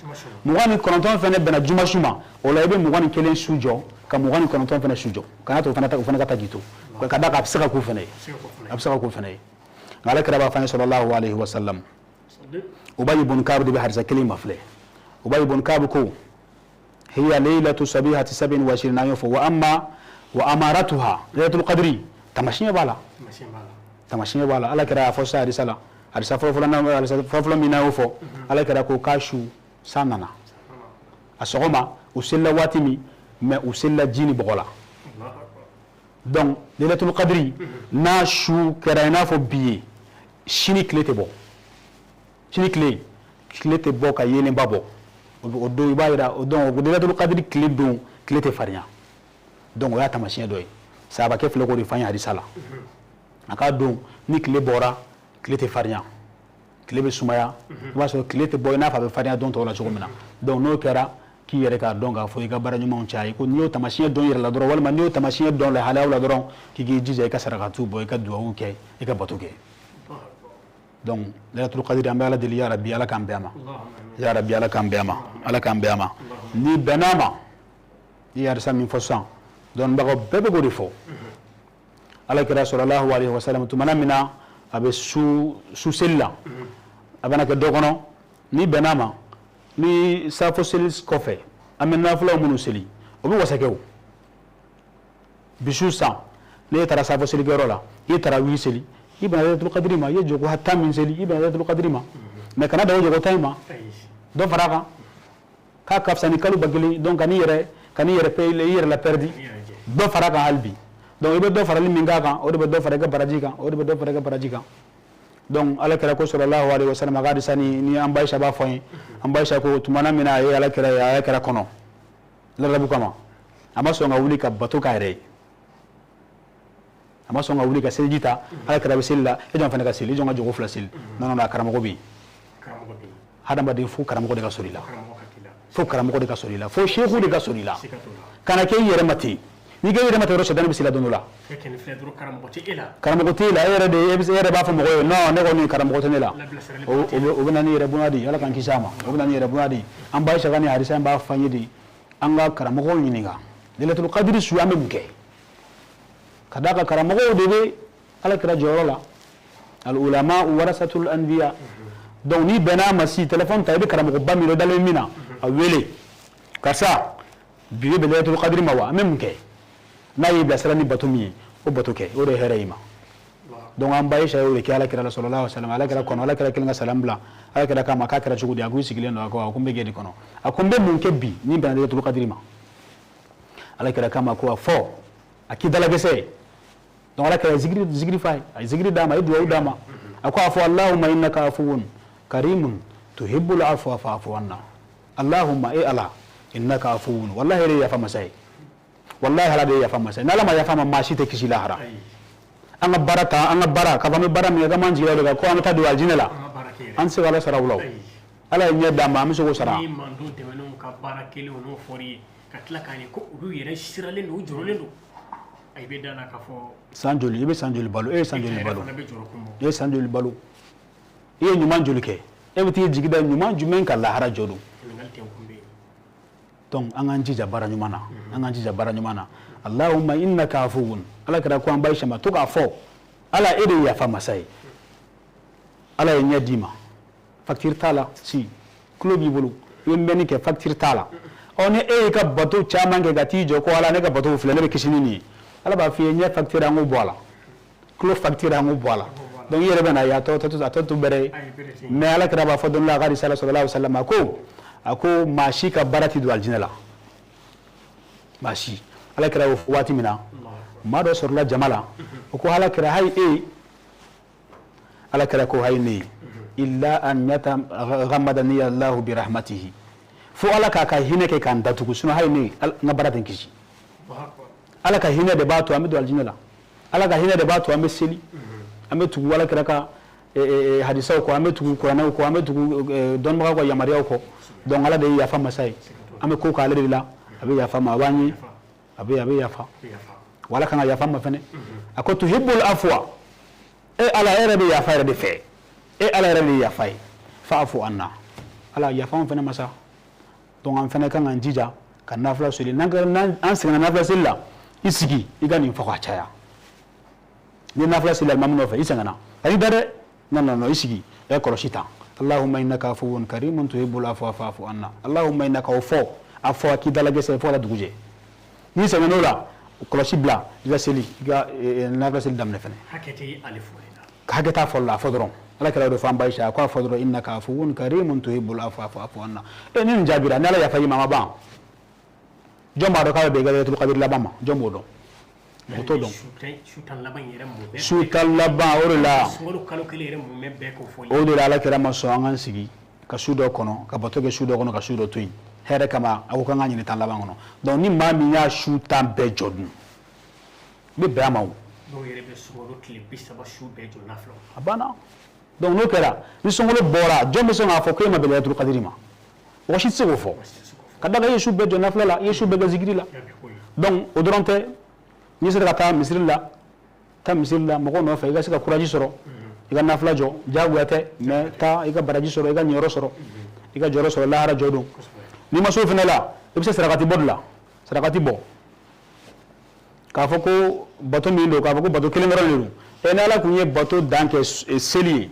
29 fana bɛnna juma su ma, o la i bɛ 21 su jɔ ka 29 fana su jɔ, kana to o fana ka taa k'i to, ka d'a kan a bɛ se ka k'o fana ye, a bɛ se ka k'o fana ye. Nka ala kira b'a fɔ an ye sallallahu alaihi wa sallam, Ubay ibn Ka'b de bɛ hadisa kelen ma filɛ. Ubay ibn Ka'b ko hiya laylatu sabihati 27, n'an y'o fɔ, wa amma wa amaratuha laylatul qadri, taamasiyɛn b'a la, taamasiyɛn b'a la. Ala kira y'a fɔ sisan hadisa la, hadisa fɔlɔfɔlɔ min n'a y'o fɔ, ala kira ko k'a su san nana a sɔgɔma, u selila waati min, mais u selila ji ni bɔgɔ la. Donc laylatul qadri n'a su kɛra i n'a fɔ bi ye, sini tile tɛ bɔ, sini tile tɛ bɔ ka yeelenba bɔ o don, i b'a yira o donc laylatul qadri tile don tile tɛ farinya. Donc o y'a taamasiyɛn dɔ ye. Sahabakɛ filɛ k'o de fɔ an ye hadisa la, a k'a don ni tile bɔra tile tɛ farinya, tile bɛ sumaya, i b'a sɔrɔ tile tɛ bɔ i n'a fɔ a bɛ farinya don tɔw la cogo min na. Donc n'o kɛra k'i yɛrɛ k'a dɔn k'a fɔ i ka baara ɲumanw caya, ko n'i y'o taamasiyɛn dɔn i yɛrɛ la dɔrɔn, walima n'i y'o taamasiyɛn dɔn lahalayaw la dɔrɔn, k'i k'i jija i ka sarakatiw bɔ, i ka duwawu kɛ, i ka bato kɛ. Donc laylatul qadri an bɛ Ala deli ya Rabbi, Ala k'an bɛn a ma, ya Rabbi, Ala k'an bɛn a ma, Ala k'an bɛn a ma. N'i bɛnn'a ma, i ye hadisa min fɔ sisan, dɔnnibagaw bɛɛ bɛ k'o de fɔ. Ala kira sallallahu alaihi wasallam tumana min na a bɛ su seli la, a bɛna kɛ dɔ kɔnɔ, n'i bɛnn'a ma, ni safo seli kɔfɛ an bɛ nafilaw minnu seli, o bɛ wasa kɛ. O bi su san n'e taara safo selikɛyɔrɔ la, i ye tarawih seli, i bɛnna laylatul qadri ma, i ye jɔko 10 min seli, i bɛnna laylatul qadri ma. Mais kana dan o jɔko 10 in ma, dɔ fara a kan k'a ka fisa ni kalo 1000. Donc kan'i yɛrɛ i yɛrɛ la pɛridi, dɔ fara a kan hali bi. Donc i bɛ dɔ farali min k'a kan, o de bɛ dɔ fara i ka baraji kan, o de bɛ dɔ fara i ka baraji kan. Donc ala kira ko sallallahu alaihi wasallam, a ka hadisa ni an ba Aisha b'a fɔ an ye, an ba Aisha ko tumana min na a ye ala kira ye, a y'a kira kɔnɔ larabu kama, a ma sɔn ka wuli ka bato k'a yɛrɛ ye, a ma sɔn ka wuli ka seliji ta, ala kira bɛ seli la, e jɔn fana ka seli, e jɔn ka jɔgo 2 seli. Non non, a karamɔgɔ bɛ yen. Hadamaden fo karamɔgɔ de ka sɔrɔ i la, fo karamɔgɔ de ka sɔrɔ i la, fo seku de ka sɔrɔ i la. Kana kɛ i yɛrɛ ma ten, n'i kɛ i yɛrɛ ma ten dɔrɔn, sɛtanɛ bɛ se i la don dɔ la. Karamɔgɔ t'e la, e yɛrɛ de e yɛrɛ b'a fɔ mɔgɔ ye non, ne kɔni karamɔgɔ tɛ ne la. O bɛ na ni yɛrɛ bonya de ye, Ala k'an kisi a ma, o bɛ na ni yɛrɛ bonya de ye. An ba Aisha ka nin hadisa in b'a fɔ an ye de, an ka karamɔgɔw ɲininka laylatul qadri su an bɛ mun kɛ, ka d'a kan karamɔgɔw de bɛ Ala kira jɔyɔrɔ la, al ulama warasatul anbiya. Donc n'i bɛnn'a ma si, téléphone ta, i bɛ karamɔgɔba min dɔn, dalen min na, a wele, karisa bi bɛ bɛn laylatul qadri ma wa, an bɛ mun kɛ? N'a y'i bilasira ni bato min ye, o bato kɛ, o de ye hɛrɛ y'i ma. Donc an ba Aisha y'o de kɛ ala kira la sallallahu alaihi wasallam. Ala kira kɔnɔ, ala kira kelen ka salam bila, ala kira k'a ma k'a kɛra cogo di? A ko i sigilen don, a ko n bɛ gɛn de kɔnɔ, a ko n bɛ mun kɛ bi ni bɛnna laylatul qadri ma? Ala kira k'a ma ko a fɔ, a k'i dalagɛsɛ ye. Donc ala kira ye zikiri f'a ye, a ye zikiri d'a ma, a ye duwawu d'a ma, a ko a fɔ allahumma innaka afuwun karimun tuhibbul afwa fa'fu anna. Allahumma, e ala, innaka afuwun, wallahi e de yafa masa ye, wallahi ala de ye yafa masa ye. N'ala ma yafa ma, maa si tɛ kisi lahara. An ka baara ta, an ka baara k'a fɔ an bɛ baara min kɛ, k'an b'an jigi da o de kan ko an bɛ taa don alijinɛ la, an tɛ se ka ala sara o la. Ala ye ɲɛ d'an ma, an bɛ se k'o sara. Ni mando tɛmɛnenw ka baara kelenw n'o fɔr'i ye, ka tila k'a ye ko olu yɛrɛ siralen don, u jɔrɔlen don, i bɛ da la k'a fɔ san joli i bɛ san joli balo, e ye san joli balo, e ye san joli balo, i ye ɲuman joli kɛ, e bɛ t'i jigi da ɲuman jumɛn ka lahara jɔ don. Donc an k'an jija baara ɲuman na, an k'an jija baara ɲuman na. Allahumma innaka afuwun, ala kira ko an ba Aisha ma to k'a fɔ, ala e de ye yafa masa ye, ala ye ɲɛ d'i ma, facture t'a la, si tulo b'i bolo, i bɛ mɛnni kɛ, facture t'a la. Ɔ ni e y'i ka bato caman kɛ ka t'i jɔ ko ala ne ka bato filɛ, ne bɛ kisi ni nin ye, ala b'a f'i ye ɲɛ facture an k'o bɔ a la, tulo facture an k'o bɔ a la. Donc i yɛrɛ bɛ na ye a tɔ to bɛrɛ ye. Mais ala kira b'a fɔ don dɔ la a ka risala sallallahu alaihi wasallam, a ko maa si ka baara tɛ don alijinɛ la, maa si. Ala kira y'o fɔ waati min na, maa dɔ sɔrɔla jama la, o ko ala kira hayi e, ala kira ko hayi ne, illa an yataghammadani Allahu bi rahmatihi, fo ala k'a ka hinɛ kɛ k'an datugu, sinon hayi ne n ka baara tɛ n kisi. Ala ka hinɛ de b'a to an bɛ don alijinɛ la, ala ka hinɛ de b'a to an bɛ seli, an bɛ tugu ala kira ka hadisaw kɔ, an bɛ tugu kuranɛw kɔ, an bɛ tugu dɔnnibagaw ka yamaruyaw kɔ. Donc ala de ye yafa masa ye, an bɛ ko k'ale de la, a bɛ yafa ma, a b'an ye, a bɛ yafa, wa ala kan ka yafa ma fɛnɛ. A ko tuhibbul afwa, e ala e yɛrɛ bɛ yafa yɛrɛ de fɛ, e ala yɛrɛ de ye yafa ye, fa'fu anna, ala yafa anw fɛnɛ masa. Donc an fana kan k'an jija ka nafila seli. N'an an sɛgɛnna nafila seli la, i sigi i ka nin fɔ ka caya. Ni nafila seli alimamu nɔfɛ, i sɛgɛnna, a y'i da dɛ. Non, non, non, i sigi, i ka kɔlɔsi ta. Allahumma innaka afuwun karimun tuhibbul afwa fa'fu anna. Allahumma innaka, o fɔ, a fɔ a k'i dalagɛsɛ fo ka taa dugu jɛ. N'i sɛgɛnn'o la, kɔlɔsi bila, i ka seli, i ka nafila seli daminɛ fɛnɛ. Hakɛ tɛ ale fɔli la. Hakɛ t'a fɔli la, a fɔ dɔrɔn. Ala kira y'o de fɔ an ba Ayisa, a ko a fɔ dɔrɔn: innaka afuwun karimun tuhibbul afwa fa'fu anna. E ni nin jaabira, ni Ala yafa i ma, a ma ban. Jɔn b'a dɔn k'a bɛ bɛn i ka laylatul qadr laban ma? Jɔn b'o dɔn? Mɔgɔ t'o dɔn. Su 10 laban yɛrɛ mun bɛɛ. Su 10 laban, o de la. Sunkalo kalo kelen yɛrɛ mun bɛɛ k'o fɔ. O de la, Ala kira ma sɔn an k'an sigi ka su dɔ kɔnɔ, ka bato kɛ su dɔ kɔnɔ, ka su dɔ to yen. Hɛrɛ kama, a ko k'an k'a ɲini 10 laban kɔnɔ. Donc ni maa min y'a su 10 bɛɛ jɔ dun, i bɛ bɛn a ma o. Dɔw yɛrɛ bɛ sunkalo tile 30 su bɛɛ jɔ nafila. A banna. Donc n'o kɛra, ni sunkalo bɔra, jɔn bɛ sɔn k'a fɔ k'e ma bɛn laylatul qadri ma? Mɔgɔ si tɛ se k'o fɔ. Ka d'a kan i ye su bɛɛ jɔ nafila la, i ye su bɛɛ kɛ zikiri la. Donc o dɔrɔn tɛ, n'i sera ka taa misiri la, taa misiri la mɔgɔw nɔfɛ, i ka se ka courage sɔrɔ, i ka nafila jɔ. Diyagoya tɛ, mais taa, i ka baraji sɔrɔ, i ka niyɔrɔ sɔrɔ, i ka jɔyɔrɔ sɔrɔ lahara jɔ don. N'i ma se o fana la, i bɛ se sarakati bɔ de la. Sarakati bɔ, k'a fɔ ko bato min don, k'a fɔ ko bato kelen dɔrɔn de don. Ɛ, ni Ala kun ye bato dan kɛ seli ye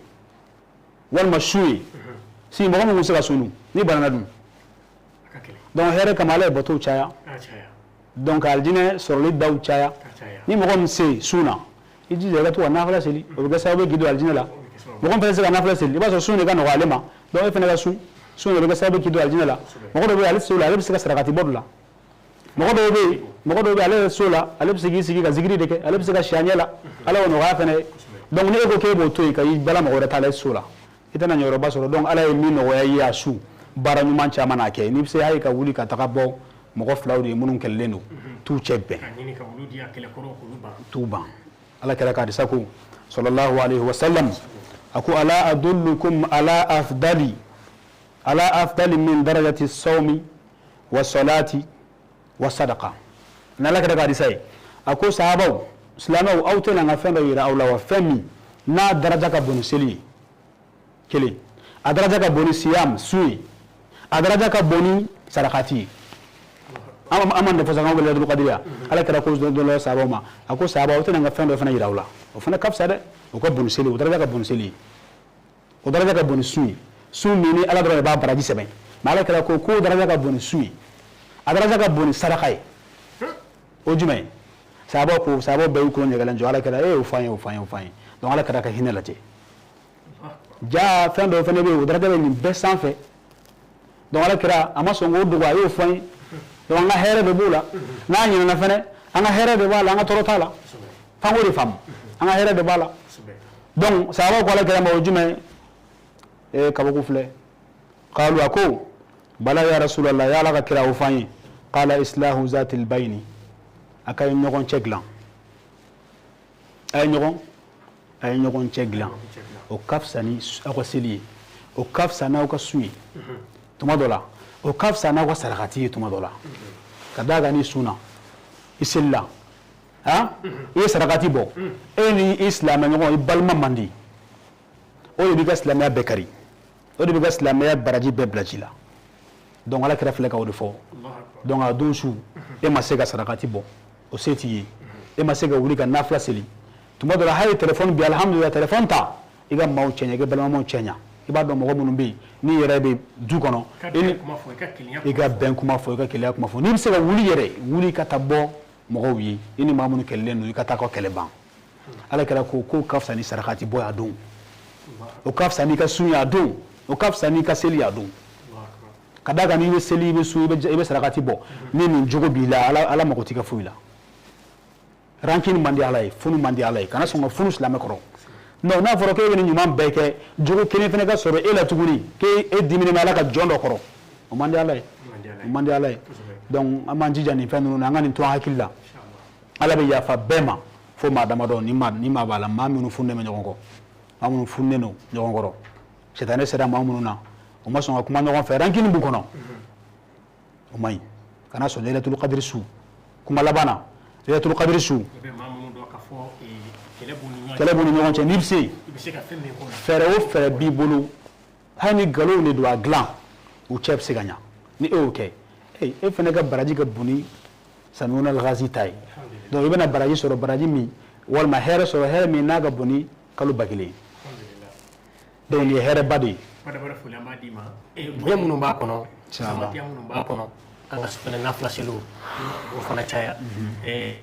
walima sun ye, si mɔgɔ min kun se ka sun dun n'i banana dun? Donc hɛrɛ kama, Ala ye batow caya. Donc alijinɛ sɔrɔli daw caya. Ni mɔgɔ min se sun na, i jija i ka to ka nafila seli, o bɛ kɛ sababu ye k'i don alijinɛ la. Mɔgɔ min fana tɛ se ka nafila seli, i b'a sɔrɔ sun de ka nɔgɔ ale ma, donc e fana ka sun. Sun de bɛ kɛ sababu ye k'i don alijinɛ la. Mɔgɔ dɔ bɛ yen, ale tɛ se o la, ale bɛ se ka sarakati bɔ de la. Mɔgɔ dɔw bɛ yen, ale yɛrɛ so la, ale bɛ se k'i sigi ka zikiri de kɛ, ale bɛ se ka si a ɲɛ la. Ala y'o nɔgɔya fana ye. Donc ni e ko k'e b'o to yen ka i bala mɔgɔ wɛrɛ ta la, e so la, i tɛna ɲɛyɔrɔba sɔrɔ. Donc Ala ye min nɔgɔya i ye a su, baara ɲuman caman n'a kɛ. N'i bɛ se hali ka wuli ka taga bɔ mɔgɔ filaw de ye minnu kɛlɛlen don, t'u cɛ bɛn, t'u ban. Ala kɛra ka hadisa ko sallallahu alaihi wa sallam, a ko: ala adullukum ala afdali min darajati sawmi wa salati wa sadaqa. Ni Ala kɛra ka hadisa ye, a ko: sahabaw, silamɛw, aw tɛna n ka fɛn dɔ yira aw la wa, fɛn min n'a daraja ka bon ni seli ye kelen, a daraja ka bon ni siyam sun ye, a daraja ka bon ni sarakati ye? An ma nin fɔ sa k'an bɛ laylatul qadri ya. Ala kɛra ko dɔ la sahabaw ma, a ko: sahabaw, aw tɛna n ka fɛn dɔ fana yira aw la, o fana ka fisa dɛ, o ka bon ni seli, o daraja ka bon ni seli ye, o daraja ka bon ni sun ye, sun min ni Ala dɔrɔn de b'a baraji sɛbɛn. Mais Ala kɛra ko k'o daraja ka bon ni sun ye, a daraja ka bon ni saraka ye. O jumɛn ye? Sahabaw ko, sahabaw bɛɛ y'u kulo ɲɛgɛlɛn jɔ. Ala kɛra e y'o fɔ an ye, o fɔ an ye, o fɔ an ye. Donc Ala kɛra ka hinɛ lajɛ. Ja fɛn dɔw fana bɛ yen, o daraja bɛ nin bɛɛ sanfɛ. Donc Ala kɛra a ma sɔn k'o dogo, a y'o fɔ an ye. Donc an ka hɛrɛ de b'o la. N'a ɲinɛna fɛnɛ, an ka hɛrɛ de b'a la, an ka tɔɔrɔ t'a la. F'an k'o de faamu, an ka hɛrɛ de b'a la. Donc sahabaw ko Ala kɛra ma: o jumɛn ye? Ee, kabako filɛ. Qalu, a ko: bala ya rasulallah, ya Ala ka kira, o fɔ an ye. Qala islahu zatil bayni, a ka ye ɲɔgɔn cɛ dilan, a ye ɲɔgɔn cɛ dilan, o ka fisa ni aw ka seli ye, o ka fisa n'aw ka sun ye tuma dɔ la, o ka fisa n'aw ka sarakati ye tuma dɔ la. Ka d'a kan n'i sunna, i selila, han, i ye sarakati bɔ, e ni i silamɛ ɲɔgɔn, i balima man di, o de b'i ka silamɛya bɛɛ kari, o de b'i ka silamɛya baraji bɛɛ bila ji la. Donc Ala kɛra filɛ ka o de fɔ. Donc a don su, e ma se ka sarakati bɔ, o se t'i ye, e ma se ka wuli ka nafila seli tuma dɔ la, hali téléphone bi, alhamdulilah, téléphone ta, i ka maaw cɛɲa, i ka balimamaw cɛɲa. I b'a dɔn mɔgɔ minnu bɛ yen, n'i yɛrɛ bɛ du kɔnɔ, i ka bɛn kuma fɔ, i ka keleya kuma fɔ. N'i bɛ se ka wuli yɛrɛ, wuli ka taa bɔ mɔgɔw ye, i ni maa minnu kɛlɛlen don, i ka taa ka kɛlɛ ban. Ala kɛra ko k'o ka fisa ni sarakati bɔ a don, o ka fisa n'i ka sun y'a don, o ka fisa n'i ka seli y'a don. Ka d'a kan n'i bɛ seli, i bɛ sun, i bɛ sarakati bɔ, ni nin jogo b'i la, Ala mago t'i ka foyi la. Rancune man di Ala ye, funu man di Ala ye. Kana sɔn ka funu silamɛ kɔrɔ. Non, n'a fɔra k'e bɛ nin ɲuman bɛɛ kɛ, jogo kelen fana ka sɔrɔ e la tuguni k'e e diminen bɛ Ala ka jɔn dɔ kɔrɔ, o man di Ala ye, o man di Ala ye. Donc an b'an jija nin fɛn ninnu na, an ka nin to an hakili la. Ala bɛ yafa bɛɛ ma fo maa damadɔ. Ni maa b'a la, maa minnu fununen bɛ ɲɔgɔn kɔ, maa minnu fununen don ɲɔgɔn kɔrɔ, sitanɛ sera maa minnu na, o ma sɔn ka kuma ɲɔgɔn fɛ, rancune b'u kɔnɔ, o man ɲi. Kana sɔn Laylatul Qadri su. Kuma laban na, Laylatul Qadri su, kɛlɛ b'u ni ɲɔgɔn cɛ, n'i bɛ se, fɛɛrɛ o fɛɛrɛ b'i bolo, hali ni nkalonw de don a dilan, u cɛ bɛ se ka ɲa. Ni e y'o kɛ, e fana ka baraji ka bon ni Samiuna Al-Ghazi ta ye. Donc i bɛna baraji sɔrɔ, baraji min walima hɛrɛ sɔrɔ, hɛrɛ min n'a ka bon ni kalo 1000 ye. Donc nin ye hɛrɛba de ye. Badabada foli an b'a d'i ma. Bonya minnu b'a kɔnɔ, samatiya minnu b'a kɔnɔ, an ka fana nafila seliw o fana caya.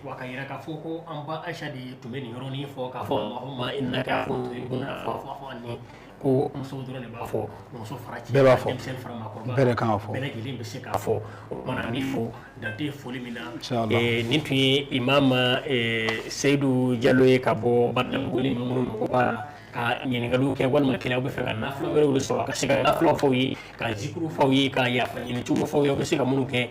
Wa ka yira k'a fɔ ko an ba Aisha de tun bɛ nin yɔrɔnin fɔ k'a fɔ Allahumma innaka afuwwun tuhibbul afwa fa'fu anni, ko musow dɔrɔn de b'a fɔ, muso fara cɛ, bɛɛ b'a fɔ, denmisɛnnin fara maakɔrɔba, bɛɛ de kan ka fɔ, bɛɛ lajɛlen bɛ se k'a fɔ. O kumana an b'i fo dan tɛ foli min na. Nin tun ye Imam Seyidu Jalo ye ka bɔ Badabugu, ni minnu mago b'a la ka ɲininkaliw kɛ walima kelen aw bɛ fɛ ka nafila wɛrɛw de sɔrɔ, ka se ka nafila f'aw ye, ka zikuru f'aw ye, ka yafa ɲini cogo f'aw ye, aw bɛ se ka minnu kɛ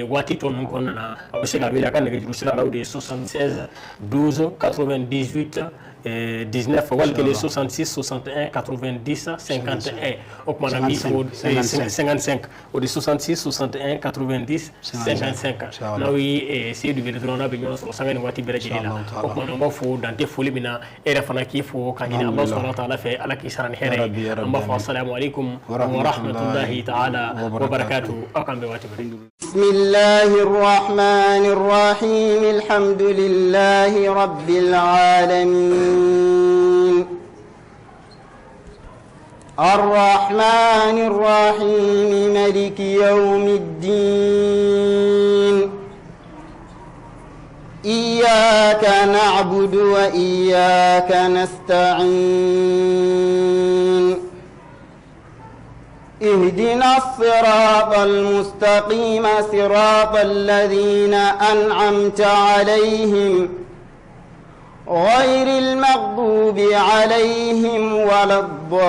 waati tɔ ninnu kɔnɔna na, aw bɛ se ka wele a ka nɛgɛjuru sira la, o de ye 76 12 98 19 wali kelen 66 61 90 51. O tuma na n b'i fo 55, o de 66 61 90 55. N'aw ye Seyidu wele dɔrɔn, n'a bɛ ɲɔgɔn sɔrɔ sanga ni waati bɛɛ lajɛlen na. O tuma na an b'a fo dan tɛ foli min na, e yɛrɛ fana k'i fo ka ɲini Alahu subahana wa taala fɛ, Ala k'i sara ni hɛrɛ ye. An b'a fɔ asalamu aleykum wa rahmatulahi taala wa barakatuhu. Aw k'an bɛn waati wɛrɛ. Bismillahir rahmanir rahim. Alhamdulillahi rabbil alamin. الرحمن الرحيم ملك يوم الدين إياك نعبد وإياك نستعين اهدنا الصراط المستقيم صراط الذين أنعمت عليهم غير المغضوب عليهم ولا الضالين.